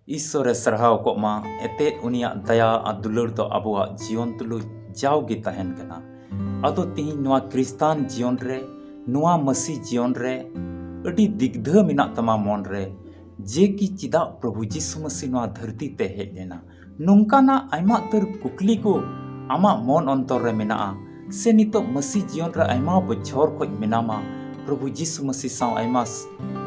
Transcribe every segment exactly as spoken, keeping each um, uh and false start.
ᱤᱥᱥᱚᱨᱮ ᱥᱟᱨᱦᱟᱣ ᱠᱚᱜ ᱢᱟ, ᱮᱛᱮᱫ ᱩᱱᱤᱭᱟᱜ ᱫᱟᱭᱟ ᱟᱨ ᱫᱩᱞᱟᱹᱲ ᱫᱚ ᱟᱵᱚᱣᱟᱜ ᱡᱤᱭᱚᱱ ᱛᱩᱞᱩᱡ ᱡᱟᱣᱜᱮ ᱛᱟᱦᱮᱱ ᱠᱟᱱᱟ᱾ ᱟᱫᱚ ᱛᱤᱦᱤᱧ ᱱᱚᱣᱟ ᱠᱨᱤᱥᱛᱟᱱ ᱡᱤᱭᱚᱱ ᱨᱮ, ᱱᱚᱣᱟ ᱢᱟᱹᱥᱤ ᱡᱤᱭᱚᱱ ᱨᱮ ᱟᱹᱰᱤ ᱫᱤᱜᱽᱫᱷᱟᱹ ᱢᱮᱱᱟᱜ ᱛᱟᱢᱟ ᱢᱚᱱ ᱨᱮ, ᱡᱮ ᱠᱤ ᱪᱮᱫᱟᱜ ᱯᱨᱚᱵᱷᱩ ᱡᱤᱥᱩ ᱢᱟᱹᱥᱤ ᱱᱚᱣᱟ ᱫᱷᱟᱹᱨᱛᱤ ᱛᱮ ᱦᱮᱡ ᱞᱮᱱᱟ? ᱱᱚᱝᱠᱟᱱᱟᱜ ᱟᱭᱢᱟ ᱩᱛᱟᱹᱨ ᱠᱩᱠᱞᱤ ᱠᱚ ᱟᱢᱟᱜ ᱢᱚᱱ ᱚᱱᱛᱚᱨ ᱨᱮ ᱢᱮᱱᱟᱜᱼᱟ, ᱥᱮ ᱱᱤᱛᱚᱜ ᱢᱟᱹᱥᱤ ᱡᱤᱭᱚᱱ ᱨᱮ ᱟᱭᱢᱟ ᱵᱚᱪᱷᱚᱨ ᱠᱷᱚᱡ ᱢᱮᱱᱟᱢᱟ, ᱯᱨᱚᱵᱷᱩ ᱡᱤᱥᱩ ᱢᱟᱹᱥᱤ ᱥᱟᱶ ᱟᱭᱢᱟ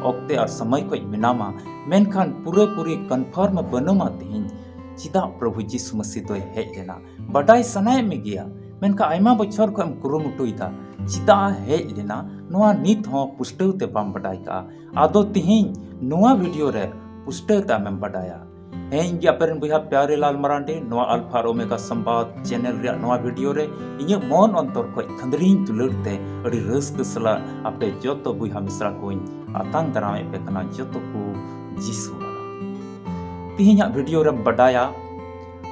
ᱚᱠᱛᱮ ᱟᱨ ᱥᱚᱢᱚᱭ ᱠᱷᱚᱡ ᱢᱮᱱᱟᱢᱟ, ᱢᱮᱱᱠᱷᱟᱱ ᱯᱩᱨᱟᱹᱯᱩᱨᱤ ᱠᱚᱱᱯᱷᱟᱨᱢ ᱵᱟᱹᱱᱩᱢᱟ ᱛᱤᱦᱤᱧ ᱪᱮᱫᱟᱜ ᱯᱨᱚᱵᱷᱩ ᱡᱤᱥᱩ ᱢᱟᱹᱥᱤ ᱫᱚᱭ ᱦᱮᱡ ᱞᱮᱱᱟ᱾ ᱵᱟᱰᱟᱭ ᱥᱟᱱᱟᱭᱮᱫ ᱢᱮ ᱜᱮᱭᱟ, ᱢᱮᱱᱠᱷᱟᱱ ᱟᱭᱢᱟ ᱵᱚᱪᱷᱚᱨ ᱠᱷᱚᱡ ᱮᱢ ᱠᱩᱨᱩᱢᱩᱴᱩᱭᱮᱫᱟ, ᱪᱮᱫᱟᱜ ᱦᱮᱡ ᱞᱮᱱᱟ, ᱱᱚᱣᱟ ᱱᱤᱛ ᱦᱚᱸ ᱯᱩᱥᱴᱟᱹᱣ ᱛᱮ ᱵᱟᱢ ᱵᱟᱰᱟᱭ ᱠᱟᱜᱼᱟ᱾ ᱟᱫᱚ ᱛᱤᱦᱤᱧ ᱱᱚᱣᱟ ᱵᱷᱤᱰᱤᱭᱳ ᱨᱮ ᱯᱩᱥᱴᱟᱹᱣ ᱛᱮ ᱟᱢᱮᱢ ᱵᱟᱰᱟᱭᱟ᱾ ᱦᱮᱸ, ᱤᱧ ᱜᱮ ᱟᱯᱮᱨᱮᱱ ᱵᱚᱭᱦᱟ ᱯᱭᱟᱨᱮ ᱞᱟᱞ ᱢᱟᱨᱟᱱᱰᱤ, ᱱᱚᱣᱟ ᱟᱞᱯᱷᱟ ᱟᱨ ᱳᱢᱮᱜᱟ ᱥᱚᱢᱵᱟᱫ ᱪᱮᱱᱮᱞ ᱨᱮᱭᱟᱜ ᱱᱚᱣᱟ ᱵᱷᱤᱰᱤᱭᱳ ᱨᱮ ᱤᱧᱟᱹᱜ ᱢᱚᱱ ᱚᱱᱛᱚᱨ ᱠᱷᱚᱡ ᱠᱷᱟᱹᱫᱽᱨᱤᱧ ᱫᱩᱞᱟᱹᱲ ᱛᱮ ᱟᱹᱰᱤ ᱨᱟᱹᱥᱠᱟᱹ ᱥᱟᱞᱟᱜ ᱟᱯᱮ ᱡᱚᱛᱚ ᱵᱚᱭᱦᱟ ᱢᱤᱥᱨᱟ ᱠᱚᱧ ᱟᱛᱟᱝ ᱫᱟᱨᱟᱢᱮᱫ ᱯᱮ ᱠᱟᱱᱟ, ᱡᱚᱛᱚ ᱠᱚ ᱡᱤᱥᱩ ᱟᱲᱟᱝ᱾ ᱛᱤᱦᱤᱧᱟᱜ ᱵᱷᱤᱰᱤᱭᱳ ᱨᱮᱢ ᱵᱟᱰᱟᱭᱟ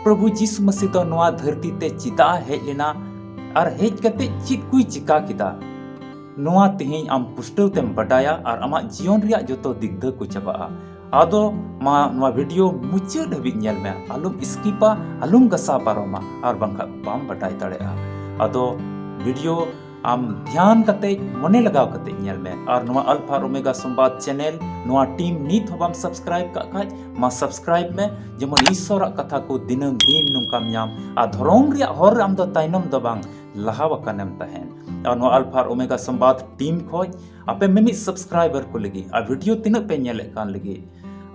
ᱯᱨᱚᱵᱷᱩ ᱡᱤᱥᱩ ᱢᱟᱹᱥᱤ ᱫᱚ ᱱᱚᱣᱟ ᱫᱷᱟᱹᱨᱛᱤ ᱛᱮ ᱪᱮᱫᱟᱜ ᱮ ᱦᱮᱡ ᱞᱮᱱᱟ ᱟᱨ ᱦᱮᱡ ᱠᱟᱛᱮ ᱪᱮᱫ ᱠᱚᱭ ᱪᱤᱠᱟ ᱠᱮᱫᱟ᱾ ᱱᱚᱣᱟ ᱛᱤᱦᱤᱧ ᱟᱢ ᱯᱩᱥᱴᱟᱹᱣ ᱛᱮᱢ ᱵᱟᱰᱟᱭᱟ ᱟᱨ ᱟᱢᱟᱜ ᱡᱤᱭᱚᱱ ᱨᱮᱭᱟᱜ ᱡᱚᱛᱚ ᱫᱤᱜᱽᱫᱷᱟᱹ ᱠᱚ ᱪᱟᱵᱟᱜᱼᱟ᱾ ᱟᱫᱚ ᱢᱟ ᱱᱚᱣᱟ ᱵᱷᱤᱰᱤᱭᱳ ᱢᱩᱪᱟᱹᱫ ᱦᱟᱹᱵᱤᱡ ᱧᱮᱞ ᱢᱮ, ᱟᱞᱚᱢ ᱥᱠᱤᱯᱟ, ᱟᱞᱚᱢ ᱜᱷᱟᱥᱟᱣ ᱯᱟᱨᱚᱢᱟ, ᱟᱨ ᱵᱟᱝᱠᱷᱟᱱ ᱵᱟᱢ ᱵᱟᱰᱟᱭ ᱫᱟᱲᱮᱭᱟᱜᱼᱟ᱾ ᱟᱫᱚ ᱵᱷᱤᱰᱤᱭᱳ ᱟᱢ ᱫᱷᱮᱭᱟᱱ ᱠᱟᱛᱮ, ᱢᱚᱱᱮ ᱞᱟᱜᱟᱣ ᱠᱟᱛᱮ ᱧᱮᱞ ᱢᱮ᱾ ᱟᱨ ᱱᱚᱣᱟ ᱟᱞᱯᱷᱟ ᱟᱨ ᱳᱢᱮᱜᱟ ᱥᱚᱢᱵᱟᱫ ᱪᱮᱱᱮᱞ, ᱱᱚᱣᱟ ᱴᱤᱢ ᱱᱤᱛ ᱦᱚᱸ ᱵᱟᱢ ᱥᱟᱵᱥᱠᱨᱟᱭᱤᱵ ᱠᱟᱜ ᱠᱷᱟᱡ, ᱢᱟ ᱥᱟᱵᱥᱠᱨᱟᱭᱤᱵ ᱢᱮ, ᱡᱮᱢᱚᱱ ᱤᱥᱥᱚᱨᱟᱜ ᱠᱟᱛᱷᱟ ᱠᱚ ᱫᱤᱱᱟᱹᱢ ᱫᱤᱱ ᱱᱚᱝᱠᱟᱢ ᱧᱟᱢ᱾ ᱟᱨ ᱫᱷᱚᱨᱚᱢ ᱨᱮᱭᱟᱜ ᱦᱚᱨ ᱨᱮ ᱟᱢ ᱫᱚ ᱛᱟᱭᱱᱚᱢ ᱫᱚ ᱵᱟᱝ, ᱞᱟᱦᱟ ᱟᱠᱟᱱᱮᱢ ᱛᱟᱦᱮᱱ᱾ ᱟᱨ ᱱᱚᱣᱟ ᱟᱞᱯᱷᱟ ᱟᱨ ᱳᱢᱮᱜᱟ ᱥᱚᱢᱵᱟᱫ ᱴᱤᱢ ᱠᱷᱚᱡ ᱟᱯᱮ ᱢᱤᱢᱤᱫ ᱥᱟᱵᱥᱠᱨᱟᱭᱵᱟᱨ ᱠᱚ ᱞᱟᱹᱜᱤᱫ ᱟᱨ ᱵᱷᱤᱰᱤᱭᱳ ᱛᱤᱱᱟᱹᱜ ᱯᱮ ᱧᱮᱞᱮᱫ ᱠᱟᱱ ᱞᱟᱹᱜᱤᱫ,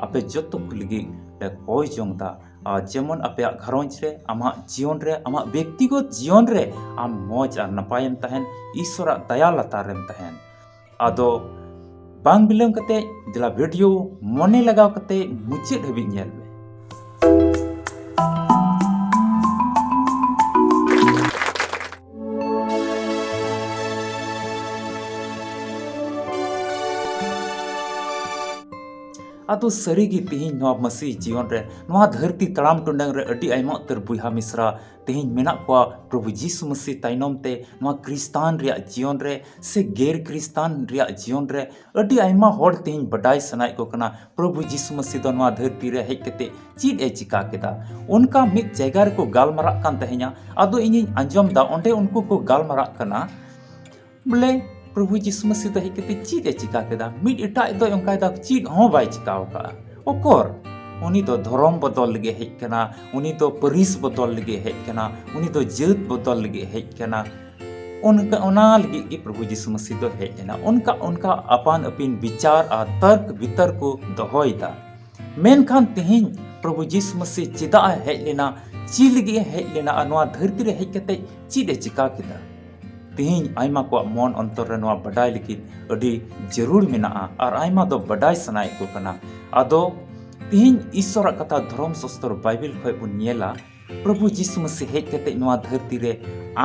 ᱟᱯᱮ ᱡᱚᱛᱚ ᱠᱚ ᱞᱟᱹᱜᱤᱫ ᱞᱮ ᱠᱚᱭ ᱡᱚᱝ ᱫᱟ᱾ ᱟᱨ ᱡᱮᱢᱚᱱ ᱟᱯᱮᱭᱟᱜ ᱜᱷᱟᱨᱚᱸᱡᱽ ᱨᱮ, ᱟᱢᱟᱜ ᱡᱤᱭᱚᱱ ᱨᱮ, ᱟᱢᱟᱜ ᱵᱮᱠᱛᱤᱜᱚᱛ ᱡᱤᱭᱚᱱ ᱨᱮ ᱟᱢ ᱢᱚᱡᱽ ᱟᱨ ᱱᱟᱯᱟᱭᱮᱢ ᱛᱟᱦᱮᱱ, ᱤᱥᱥᱚᱨᱟᱜ ᱫᱟᱭᱟ ᱞᱟᱛᱟᱨ ᱨᱮᱢ ᱛᱟᱦᱮᱱ᱾ ᱟᱫᱚ ᱵᱟᱝ ᱵᱤᱞᱚᱢ ᱠᱟᱛᱮ ᱫᱮᱞᱟ ᱵᱷᱤᱰᱤᱭᱳ ᱢᱚᱱᱮ ᱞᱟᱜᱟᱣ ᱠᱟᱛᱮ ᱢᱩᱪᱟᱹᱫ ᱦᱟᱹᱵᱤᱡ ᱧᱮᱞ ᱢᱮ᱾ ᱟᱫᱚ ᱥᱟᱹᱨᱤᱜᱮ ᱛᱮᱦᱮᱧ ᱱᱚᱣᱟ ᱢᱟᱹᱥᱤ ᱡᱤᱭᱚᱱ ᱨᱮ, ᱱᱚᱣᱟ ᱫᱷᱟᱹᱨᱛᱤ ᱛᱟᱲᱟᱢ ᱴᱩᱰᱟᱹᱝ ᱨᱮ ᱟᱹᱰᱤ ᱟᱭᱢᱟ ᱩᱛᱟᱹᱨ ᱵᱚᱭᱦᱟ ᱢᱤᱥᱨᱟ ᱛᱮᱦᱮᱧ ᱢᱮᱱᱟᱜ ᱠᱚᱣᱟ ᱯᱨᱚᱵᱷᱩ ᱡᱤᱥᱩ ᱢᱟᱹᱥᱤ ᱛᱟᱭᱱᱚᱢ ᱛᱮ ᱱᱚᱣᱟ ᱠᱷᱨᱤᱥᱴᱟᱱ ᱨᱮᱭᱟᱜ ᱡᱤᱭᱚᱱ ᱨᱮ ᱥᱮ ᱜᱮᱨ ᱠᱷᱨᱤᱥᱴᱟᱱ ᱨᱮᱭᱟᱜ ᱡᱤᱭᱚᱱ ᱨᱮ᱾ ᱟᱹᱰᱤ ᱟᱭᱢᱟ ᱦᱚᱲ ᱛᱮᱦᱮᱧ ᱵᱟᱰᱟᱭ ᱥᱟᱱᱟᱭᱮᱫ ᱠᱚ ᱠᱟᱱᱟ ᱯᱨᱚᱵᱷᱩ ᱡᱤᱥᱩ ᱢᱟᱹᱥᱤ ᱫᱚ ᱱᱚᱣᱟ ᱫᱷᱟᱹᱨᱛᱤ ᱨᱮ ᱦᱮᱡ ᱠᱟᱛᱮ ᱪᱮᱫ ᱮ ᱪᱤᱠᱟ ᱠᱮᱫᱟ᱾ ᱚᱱᱠᱟ ᱢᱤᱫ ᱡᱟᱭᱜᱟ ᱨᱮᱠᱚ ᱜᱟᱞᱢᱟᱨᱟᱜ ᱠᱟᱱ ᱛᱟᱦᱮᱸᱧᱟ, ᱟᱫᱚ ᱤᱧᱤᱧ ᱟᱸᱡᱚᱢ ᱫᱟ ᱚᱸᱰᱮ ᱩᱱᱠᱩ ᱠᱚ ᱜᱟᱞᱢᱟᱨᱟᱜ ᱠᱟᱱᱟ ᱵᱚᱞᱮ ᱯᱨᱚᱵᱷᱩ ᱡᱤᱥᱩ ᱢᱟᱹᱥᱤ ᱫᱚ ᱦᱮᱡ ᱠᱟᱛᱮ ᱪᱮᱫ ᱮ ᱪᱤᱠᱟ ᱠᱮᱫᱟ? ᱢᱤᱫ ᱮᱴᱟᱜ ᱫᱚᱭ ᱚᱱᱠᱟᱭ ᱫᱟ ᱪᱮᱫ ᱦᱚᱸ ᱵᱟᱭ ᱪᱤᱠᱟᱣ ᱠᱟᱜᱼᱟ᱾ ᱚᱠᱚᱨ? ᱩᱱᱤ ᱫᱚ ᱫᱷᱚᱨᱚᱢ ᱵᱚᱫᱚᱞ ᱞᱟᱹᱜᱤᱫ ᱦᱮᱡ ᱠᱟᱱᱟ, ᱩᱱᱤ ᱫᱚ ᱯᱟᱹᱨᱤᱥ ᱵᱚᱫᱚᱞ ᱞᱟᱹᱜᱤᱫ ᱦᱮᱡ ᱠᱟᱱᱟ, ᱩᱱᱤ ᱫᱚ ᱡᱟᱹᱛ ᱵᱚᱫᱚᱞ ᱞᱟᱹᱜᱤᱫ ᱦᱮᱡ ᱠᱟᱱᱟ᱾ ᱚᱱᱠᱟ, ᱚᱱᱟ ᱞᱟᱹᱜᱤᱫ ᱜᱮ ᱯᱨᱚᱵᱷᱩ ᱡᱤᱥᱩ ᱢᱟᱹᱥᱤ ᱫᱚ ᱦᱮᱡ ᱞᱮᱱᱟ᱾ ᱚᱱᱠᱟ, ᱚᱱᱠᱟ ᱟᱯᱟᱱ ᱟᱹᱯᱤᱱ ᱵᱤᱪᱟᱨ ᱟᱨ ᱛᱟᱨᱠ ᱵᱤᱛᱚᱨᱠ ᱠᱚ ᱫᱚᱦᱚᱭᱮᱫᱟ᱾ ᱢᱮᱱᱠᱷᱟᱱ ᱛᱮᱦᱮᱧ ᱯᱨᱚᱵᱷᱩ ᱡᱤᱥᱩ ᱢᱟᱹᱥᱤ ᱪᱮᱫᱟᱜ ᱮ ᱦᱮᱡ ᱞᱮᱱᱟ, ᱪᱮᱫ ᱞᱟᱹᱜᱤᱫ ᱮ ᱦᱮᱡ ᱞᱮᱱᱟ ᱟᱨ ᱱᱚᱣᱟ ᱫᱷᱟᱹᱨᱛᱤ ᱨᱮ ᱦᱮᱡ ᱠᱟᱛᱮ ᱪᱮᱫ ᱮ ᱪᱤᱠᱟ ᱠᱮᱫᱟ? ᱛᱮᱦᱮᱧ ᱟᱭᱢᱟ ᱠᱚᱣᱟᱜ ᱢᱚᱱ ᱚᱱᱛᱚᱨ ᱨᱮ ᱱᱚᱣᱟ ᱵᱟᱰᱟᱭ ᱞᱟᱹᱜᱤᱫ ᱟᱹᱰᱤ ᱡᱟᱹᱨᱩᱲ ᱢᱮᱱᱟᱜᱼᱟ ᱟᱨ ᱟᱭᱢᱟ ᱫᱚ ᱵᱟᱰᱟᱭ ᱥᱟᱱᱟᱭᱮᱫ ᱠᱚ ᱠᱟᱱᱟ᱾ ᱟᱫᱚ ᱛᱮᱦᱮᱧ ᱤᱥᱚᱨᱟᱜ ᱠᱟᱛᱷᱟ ᱫᱷᱚᱨᱚᱢ ᱥᱟᱥᱛᱚᱨ ᱵᱟᱭᱵᱮᱞ ᱠᱷᱚᱱ ᱵᱚᱱ ᱧᱮᱞᱟ, ᱯᱨᱚᱵᱷᱩ ᱡᱤᱥᱩ ᱢᱟᱹᱥᱤ ᱦᱮᱡ ᱠᱟᱛᱮ ᱱᱚᱣᱟ ᱫᱷᱟᱹᱨᱛᱤ ᱨᱮ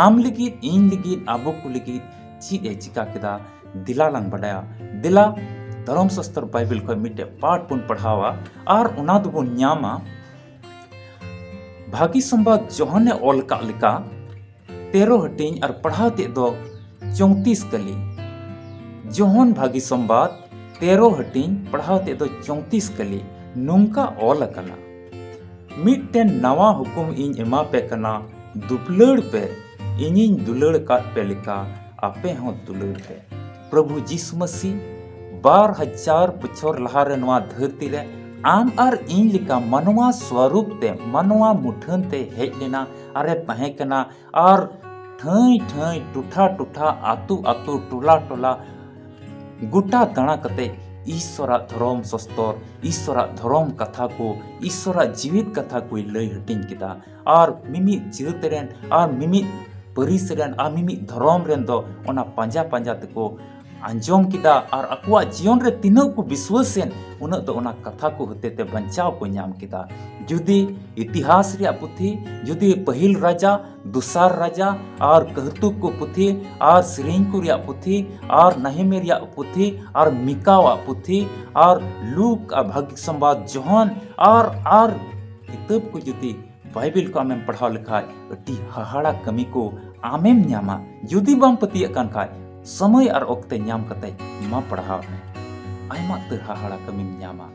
ᱟᱢ ᱞᱟᱹᱜᱤᱫ, ᱤᱧ ᱞᱟᱹᱜᱤᱫ, ᱟᱵᱚ ᱠᱚ ᱞᱟᱹᱜᱤᱫ ᱪᱮᱫ ᱮ ᱪᱤᱠᱟ ᱠᱮᱫᱟ? ᱫᱮᱞᱟ ᱞᱟᱝ ᱵᱟᱰᱟᱭᱟ᱾ ᱫᱮᱞᱟ, ᱫᱷᱚᱨᱚᱢ ᱥᱟᱥᱛᱚᱨ ᱵᱟᱭᱵᱮᱞ ᱠᱷᱚᱱ ᱢᱤᱫᱴᱮᱡ ᱯᱟᱴ ᱵᱚᱱ ᱯᱟᱲᱦᱟᱣᱟ ᱟᱨ ᱚᱱᱟ ᱫᱚᱵᱚᱱ ᱧᱟᱢᱟ ᱵᱷᱟᱹᱜᱤ ᱥᱚᱢᱵᱟᱫ ᱡᱚᱦᱚᱱᱮ ᱚᱞ ᱠᱟᱜ ᱞᱮᱠᱟ, ᱛᱮᱨᱚ ᱦᱟᱹᱴᱤᱧ ᱟᱨ ᱯᱟᱲᱦᱟᱣ ᱛᱮᱫ ᱫᱚ ᱪᱚᱣᱛᱤᱥ ᱠᱟᱹᱞᱤ᱾ ᱡᱚᱦᱚᱱ ᱵᱷᱟᱹᱜᱤ ᱥᱚᱢᱵᱟᱫ ᱛᱮᱨᱚ ᱦᱟᱹᱴᱤᱧ, ᱯᱟᱲᱦᱟᱣ ᱛᱮᱫ ᱫᱚ ᱪᱚᱣᱛᱤᱥ ᱠᱟᱹᱞᱤ᱾ ᱱᱚᱝᱠᱟ ᱚᱞ ᱟᱠᱟᱱᱟ, ᱢᱤᱫᱴᱮᱱ ᱱᱟᱣᱟ ᱦᱩᱠᱩᱢ ᱤᱧ ᱮᱢᱟ ᱯᱮ ᱠᱟᱱᱟ, ᱫᱩᱯᱞᱟᱹᱲ ᱯᱮ, ᱤᱧᱤᱧ ᱫᱩᱞᱟᱹᱲ ᱟᱠᱟᱫ ᱯᱮ ᱞᱮᱠᱟ ᱟᱯᱮ ᱦᱚᱸ ᱫᱩᱞᱟᱹᱲ ᱯᱮ᱾ ᱯᱨᱚᱵᱷᱩ ᱡᱤᱥᱩ ᱢᱟᱹᱥᱤ ᱵᱟᱨ ᱦᱟᱡᱟᱨ ᱵᱚᱪᱷᱚᱨ ᱞᱟᱦᱟᱨᱮ ᱱᱚᱣᱟ ᱫᱷᱟᱹᱨᱛᱤ ᱨᱮ ᱟᱢ ᱟᱨ ᱤᱧ ᱞᱮᱠᱟ ᱢᱟᱱᱣᱟ ᱥᱣᱟᱨᱩᱯ ᱛᱮ, ᱢᱟᱱᱣᱟ ᱢᱩᱴᱷᱟᱹᱱ ᱛᱮ ᱦᱮᱡ ᱞᱮᱱᱟ ᱟᱨᱮ ᱛᱟᱦᱮᱸ ᱠᱟᱱᱟ᱾ ᱟᱨ ᱴᱷᱟᱹᱭ ᱴᱷᱟᱹᱭ, ᱴᱚᱴᱷᱟ ᱴᱚᱴᱷᱟ, ᱟᱹᱛᱩ ᱟᱹᱛᱩ, ᱴᱚᱞᱟ ᱴᱚᱞᱟ ᱜᱚᱴᱟ ᱫᱟᱬᱟ ᱠᱟᱛᱮ ᱤᱥᱚᱨᱟᱜ ᱫᱷᱚᱨᱚᱢ ᱥᱚᱥᱛᱚᱨ, ᱤᱥᱚᱨᱟᱜ ᱫᱷᱚᱨᱚᱢ ᱠᱟᱛᱷᱟ ᱠᱚ, ᱤᱥᱚᱨᱟᱜ ᱡᱤᱣᱤᱫ ᱠᱟᱛᱷᱟ ᱠᱚᱭ ᱞᱟᱹᱭ ᱦᱟᱹᱴᱤᱧ ᱠᱮᱫᱟ᱾ ᱟᱨ ᱢᱤᱢᱤᱫ ᱡᱟᱹᱛ ᱨᱮᱱ ᱟᱨ ᱢᱤᱢᱤᱫ ᱯᱟᱹᱨᱤᱥ ᱨᱮᱱ ᱟᱨ ᱢᱤᱢᱤᱫ ᱫᱷᱚᱨᱚᱢ ᱨᱮᱱ ᱫᱚ ᱚᱱᱟ ᱯᱟᱸᱡᱟ ᱯᱟᱸᱡᱟ ᱛᱮᱠᱚ ᱟᱸᱡᱚᱢ ᱠᱮᱫᱟ ᱟᱨ ᱟᱠᱚᱣᱟᱜ ᱡᱤᱭᱚᱱ ᱨᱮ ᱛᱤᱱᱟᱹᱜ ᱠᱚ ᱵᱤᱥᱣᱟᱹᱥ ᱮᱱ, ᱩᱱᱟᱹᱜ ᱫᱚ ᱚᱱᱟ ᱠᱟᱛᱷᱟ ᱠᱚ ᱦᱚᱛᱮᱛᱮ ᱵᱟᱧᱪᱟᱣ ᱠᱚ ᱧᱟᱢ ᱠᱮᱫᱟ᱾ ᱡᱩᱫᱤ ᱤᱛᱤᱦᱟᱥ ᱨᱮᱭᱟᱜ ᱯᱩᱛᱷᱤ, ᱡᱩᱫᱤ ᱯᱟᱹᱦᱤᱞ ᱨᱟᱡᱟ, ᱫᱚᱥᱟᱨ ᱨᱟᱡᱟ ᱟᱨ ᱠᱟᱹᱦᱛᱩᱠ ᱠᱚ ᱯᱩᱛᱷᱤ ᱟᱨ ᱥᱮᱨᱮᱧ ᱠᱚ ᱨᱮᱭᱟᱜ ᱯᱩᱛᱷᱤ ᱟᱨ ᱱᱟᱦᱮᱢᱤ ᱨᱮᱭᱟᱜ ᱯᱩᱛᱷᱤ ᱟᱨ ᱢᱤᱠᱟᱣᱟᱜ ᱯᱩᱛᱷᱤ ᱟᱨ ᱞᱩᱠ ᱟᱨ ᱵᱷᱟᱜᱽᱜᱚ ᱥᱚᱢᱵᱟᱫ ᱡᱚᱦᱚᱱ ᱟᱨ, ᱟᱨ ᱠᱤᱛᱟᱹᱵ ᱠᱚ ᱡᱩᱫᱤ ᱵᱟᱭᱵᱮᱞ ᱠᱚ ᱟᱢᱮᱢ ᱯᱟᱲᱦᱟᱣ ᱞᱮᱠᱷᱟᱡ, ᱟᱹᱰᱤ ᱦᱟᱦᱟᱲᱟ ᱠᱟᱹᱢᱤ ᱠᱚ ᱟᱢᱮᱢ ᱧᱟᱢᱟ᱾ ᱡᱩᱫᱤ ᱵᱟᱢ ᱯᱟᱹᱛᱭᱟᱹᱜ ᱠᱟᱱ ᱠᱷᱟᱡ, ᱥᱚᱢᱚᱭ ᱟᱨ ᱚᱠᱛᱮ ᱧᱟᱢ ᱠᱟᱛᱮ ᱢᱟ ᱯᱟᱲᱦᱟᱣ ᱢᱮ᱾ ᱟᱭᱢᱟ ᱩᱛᱟᱹᱨ ᱦᱟᱦᱟᱲᱟ ᱠᱟᱹᱢᱤᱢ ᱧᱟᱢᱟ᱾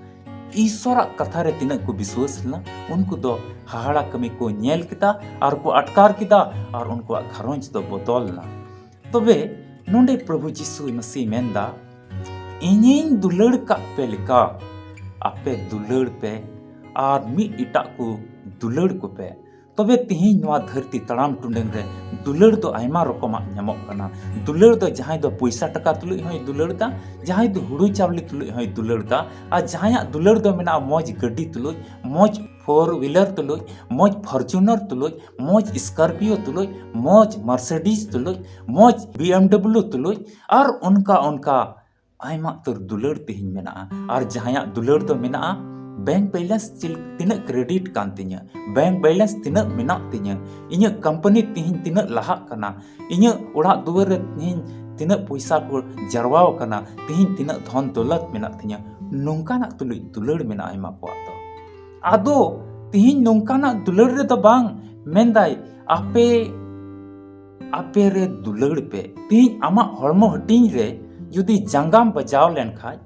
ᱤᱥᱚᱨᱟᱜ ᱠᱟᱛᱷᱟ ᱨᱮ ᱛᱤᱱᱟᱹᱜ ᱠᱚ ᱵᱤᱥᱣᱟᱹᱥ ᱞᱮᱱᱟ, ᱩᱱᱠᱩ ᱫᱚ ᱦᱟᱦᱟᱲᱟ ᱠᱟᱹᱢᱤ ᱠᱚ ᱧᱮᱞ ᱠᱮᱫᱟ ᱟᱨ ᱠᱚ ᱟᱴᱠᱟᱨ ᱠᱮᱫᱟ ᱟᱨ ᱩᱱᱠᱩᱣᱟᱜ ᱜᱷᱟᱨᱚᱸᱡᱽ ᱫᱚ ᱵᱚᱫᱚᱞ ᱮᱱᱟ᱾ ᱛᱚᱵᱮ ᱱᱚᱰᱮ ᱯᱨᱚᱵᱷᱩ ᱡᱤᱥᱩ ᱢᱟᱹᱥᱤ ᱢᱮᱱᱫᱟ, "ᱤᱧᱤᱧ ᱫᱩᱞᱟᱹᱲ ᱠᱟᱜ ᱯᱮ ᱞᱮᱠᱟ ᱟᱯᱮ ᱫᱩᱞᱟᱹᱲ ᱯᱮ ᱟᱨ ᱢᱤᱫ ᱮᱴᱟᱜ ᱠᱚ ᱫᱩᱞᱟᱹᱲ ᱠᱚᱯᱮ᱾" ᱛᱚᱵᱮ ᱛᱤᱦᱤᱧ ᱱᱚᱣᱟ ᱫᱷᱟᱹᱨᱛᱤ ᱛᱟᱲᱟᱢ ᱴᱩᱰᱟᱹᱝ ᱨᱮ ᱫᱩᱞᱟᱹᱲ ᱫᱚ ᱟᱭᱢᱟ ᱨᱚᱠᱚᱢᱟᱜ ᱧᱟᱢᱚᱜ ᱠᱟᱱᱟ᱾ ᱫᱩᱞᱟᱹᱲ ᱫᱚ ᱡᱟᱦᱟᱸᱭ ᱫᱚ ᱯᱚᱭᱥᱟ ᱴᱟᱠᱟ ᱛᱩᱞᱩᱡ ᱦᱚᱸᱭ ᱫᱩᱞᱟᱹᱲ ᱫᱟ, ᱡᱟᱦᱟᱸᱭ ᱫᱚ ᱦᱩᱲᱩ ᱪᱟᱣᱞᱮ ᱛᱩᱞᱩᱡ ᱦᱚᱸᱭ ᱫᱩᱞᱟᱹᱲ ᱫᱟ, ᱟᱨ ᱡᱟᱦᱟᱸᱭᱟᱜ ᱫᱩᱞᱟᱹᱲ ᱫᱚ ᱢᱮᱱᱟᱜᱼᱟ ᱢᱚᱡᱽ ᱜᱟᱹᱰᱤ ᱛᱩᱞᱩᱡ, ᱢᱚᱡᱽ four wheeler ᱛᱩᱞᱩᱡ, ᱢᱚᱡᱽ Fortuner ᱛᱩᱞᱩᱡ, ᱢᱚᱡᱽ Scorpio ᱛᱩᱞᱩᱡ, ᱢᱚᱡᱽ Mercedes ᱛᱩᱞᱩᱡ, ᱢᱚᱡᱽ BMW ᱛᱩᱞᱩᱡ, ᱟᱨ ᱚᱱᱠᱟ ᱚᱱᱠᱟ ᱟᱭᱢᱟ ᱩᱛᱟᱹᱨ ᱫᱩᱞᱟᱹᱲ ᱛᱤᱦᱤᱧ ᱢᱮᱱᱟᱜᱼᱟ᱾ ᱟᱨ ᱡᱟᱦᱟᱸᱭᱟᱜ ᱫᱩᱞᱟᱹᱲ ᱫᱚ ᱢᱮᱱᱟᱜᱼᱟ, bank balance ᱪᱤᱞ-, ᱛᱤᱱᱟᱹᱜ credit ᱠᱟᱱ ᱛᱤᱧᱟᱹ, bank balance ᱛᱤᱱᱟᱹᱜ ᱢᱮᱱᱟᱜ ᱛᱤᱧᱟᱹ, ᱤᱧᱟᱹᱜ company ᱛᱤᱦᱤᱧ ᱛᱤᱱᱟᱹᱜ ᱞᱟᱦᱟᱜ ᱠᱟᱱᱟ, ᱤᱧᱟᱹᱜ ᱚᱲᱟᱜ ᱫᱩᱣᱟᱹᱨ ᱨᱮ ᱛᱤᱦᱤᱧ ᱛᱤᱱᱟᱹᱜ ᱯᱚᱭᱥᱟ ᱠᱚ ᱡᱟᱨᱣᱟᱣ ᱠᱟᱱᱟ, ᱛᱤᱦᱤᱧ ᱛᱤᱱᱟᱹᱜ ᱫᱷᱚᱱ ᱫᱚᱞᱚᱛ ᱢᱮᱱᱟᱜ ᱛᱤᱧᱟᱹ, ᱱᱚᱝᱠᱟᱱᱟᱜ ᱛᱩᱞᱩᱡ ᱫᱩᱞᱟᱹᱲ ᱢᱮᱱᱟᱜᱼᱟ ᱟᱭᱢᱟ ᱠᱚᱣᱟᱜ ᱫᱚ᱾ ᱟᱫᱚ ᱛᱤᱦᱤᱧ ᱱᱚᱝᱠᱟᱱᱟᱜ ᱫᱩᱞᱟᱹᱲ ᱨᱮᱫᱚ ᱵᱟᱝ, ᱢᱮᱱᱫᱟᱭ, ᱟᱯᱮ ᱟᱯᱮ ᱨᱮ ᱫᱩᱞᱟᱹᱲ ᱯᱮ᱾ ᱛᱤᱦᱤᱧ ᱟᱢᱟᱜ ᱦᱚᱲᱢᱚ ᱦᱟᱹᱴᱤᱧ ᱨᱮ ᱡᱩᱫᱤ ᱡᱟᱸᱜᱟᱢ ᱵᱟᱡᱟᱣ ᱞᱮᱱ ᱠᱷᱟᱡ,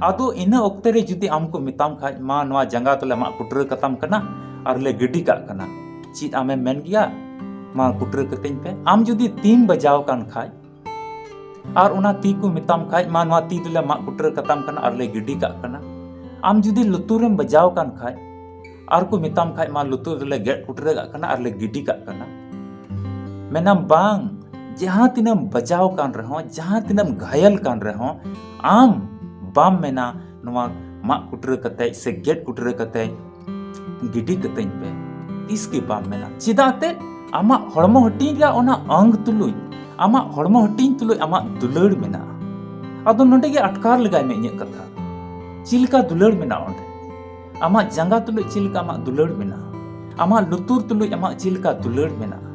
ᱟᱫᱚ ᱤᱱᱟᱹ ᱚᱠᱛᱮ ᱨᱮ ᱡᱩᱫᱤ ᱟᱢ ᱠᱚ ᱢᱮᱛᱟᱢ ᱠᱷᱟᱡ, "ᱢᱟ, ᱱᱚᱣᱟ ᱡᱟᱸᱜᱟ ᱫᱚᱞᱮ ᱢᱟᱜ ᱠᱩᱴᱨᱟᱹ ᱠᱟᱛᱟᱢ ᱠᱟᱱᱟ ᱟᱨ ᱞᱮ ᱜᱤᱰᱤ ᱠᱟᱜ ᱠᱟᱱᱟ," ᱪᱮᱫ ᱟᱢᱮᱢ ᱢᱮᱱ ᱜᱮᱭᱟ, "ᱢᱟ, ᱠᱩᱴᱨᱟᱹ ᱠᱟᱹᱛᱤᱧ ᱯᱮ"? ᱟᱢ ᱡᱩᱫᱤ ᱛᱤᱢ ᱵᱟᱡᱟᱣ ᱠᱟᱱ ᱠᱷᱟᱡ, ᱟᱨ ᱚᱱᱟ ᱛᱤ ᱠᱚ ᱢᱮᱛᱟᱢ ᱠᱷᱟᱡ, "ᱢᱟ, ᱱᱚᱣᱟ ᱛᱤ ᱫᱚᱞᱮ ᱢᱟᱜ ᱠᱩᱴᱨᱟᱹ ᱠᱟᱛᱟᱢ ᱠᱟᱱᱟ ᱟᱨ ᱞᱮ ᱜᱤᱰᱤ ᱠᱟᱜ ᱠᱟᱱᱟ"? ᱟᱢ ᱡᱩᱫᱤ ᱞᱩᱛᱩᱨᱮᱢ ᱵᱟᱡᱟᱣ ᱠᱟᱱ ᱠᱷᱟᱡ, ᱟᱨ ᱠᱚ ᱢᱮᱛᱟᱢ ᱠᱷᱟᱡ, "ᱢᱟ, ᱞᱩᱛᱩᱨ ᱫᱚᱞᱮ ᱜᱮᱫ ᱠᱩᱴᱨᱟᱹ ᱠᱟᱜ ᱠᱟᱱᱟ ᱟᱨ ᱞᱮ ᱜᱤᱰᱤ ᱠᱟᱜ ᱠᱟᱱᱟ"? ᱢᱮᱱᱟᱢ, "ᱵᱟᱝ, ᱡᱟᱦᱟᱸ ᱛᱤᱱᱟᱹᱜ ᱮᱢ ᱵᱟᱡᱟᱣ ᱠᱟᱱ ᱨᱮᱦᱚᱸ, ᱡᱟᱦᱟᱸ ᱛᱤᱱᱟᱹᱜ ᱮᱢ ᱜᱷᱟᱭᱮᱞ ᱠᱟᱱ ᱨᱮᱦᱚᱸ, ᱟᱢ ᱵᱟᱢ ᱢᱮᱱᱟ, 'ᱱᱚᱣᱟ ᱢᱟᱜ ᱠᱩᱴᱨᱟᱹ ᱠᱟᱛᱮᱡ ᱥᱮ ᱜᱮᱫ ᱠᱩᱴᱨᱟᱹ ᱠᱟᱛᱮᱡ ᱜᱤᱰᱤ ᱠᱟᱹᱛᱟᱹᱧ ᱯᱮ'᱾" ᱛᱤᱥ ᱜᱮ ᱵᱟᱢ ᱢᱮᱱᱟ᱾ ᱪᱮᱫᱟᱜ ᱛᱮ? ᱟᱢᱟᱜ ᱦᱚᱲᱢᱚ ᱦᱟᱹᱴᱤᱧ ᱨᱮᱭᱟᱜ ᱚᱱᱟ ᱚᱝᱜᱽ ᱛᱩᱞᱩᱡ, ᱟᱢᱟᱜ ᱦᱚᱲᱢᱚ ᱦᱟᱹᱴᱤᱧ ᱛᱩᱞᱩᱡ ᱟᱢᱟᱜ ᱫᱩᱞᱟᱹᱲ ᱢᱮᱱᱟᱜᱼᱟ᱾ ᱟᱫᱚ ᱱᱚᱰᱮ ᱜᱮ ᱟᱴᱠᱟᱨ ᱞᱮᱜᱟᱭ ᱢᱮ ᱤᱧᱟᱹᱜ ᱠᱟᱛᱷᱟ᱾ ᱪᱮᱫ ᱞᱮᱠᱟ ᱫᱩᱞᱟᱹᱲ ᱢᱮᱱᱟᱜᱼᱟ ᱚᱸᱰᱮ? ᱟᱢᱟᱜ ᱡᱟᱸᱜᱟ ᱛᱩᱞᱩᱡ ᱪᱮᱫ ᱞᱮᱠᱟ ᱟᱢᱟᱜ ᱫᱩᱞᱟᱹᱲ ᱢᱮᱱᱟᱜᱼᱟ? ᱟᱢᱟᱜ ᱞᱩᱛᱩᱨ ᱛᱩᱞᱩᱡ ᱟᱢᱟᱜ ᱪᱮᱫ ᱞᱮᱠᱟ ᱫᱩᱞᱟᱹᱲ ᱢᱮᱱᱟᱜᱼᱟ?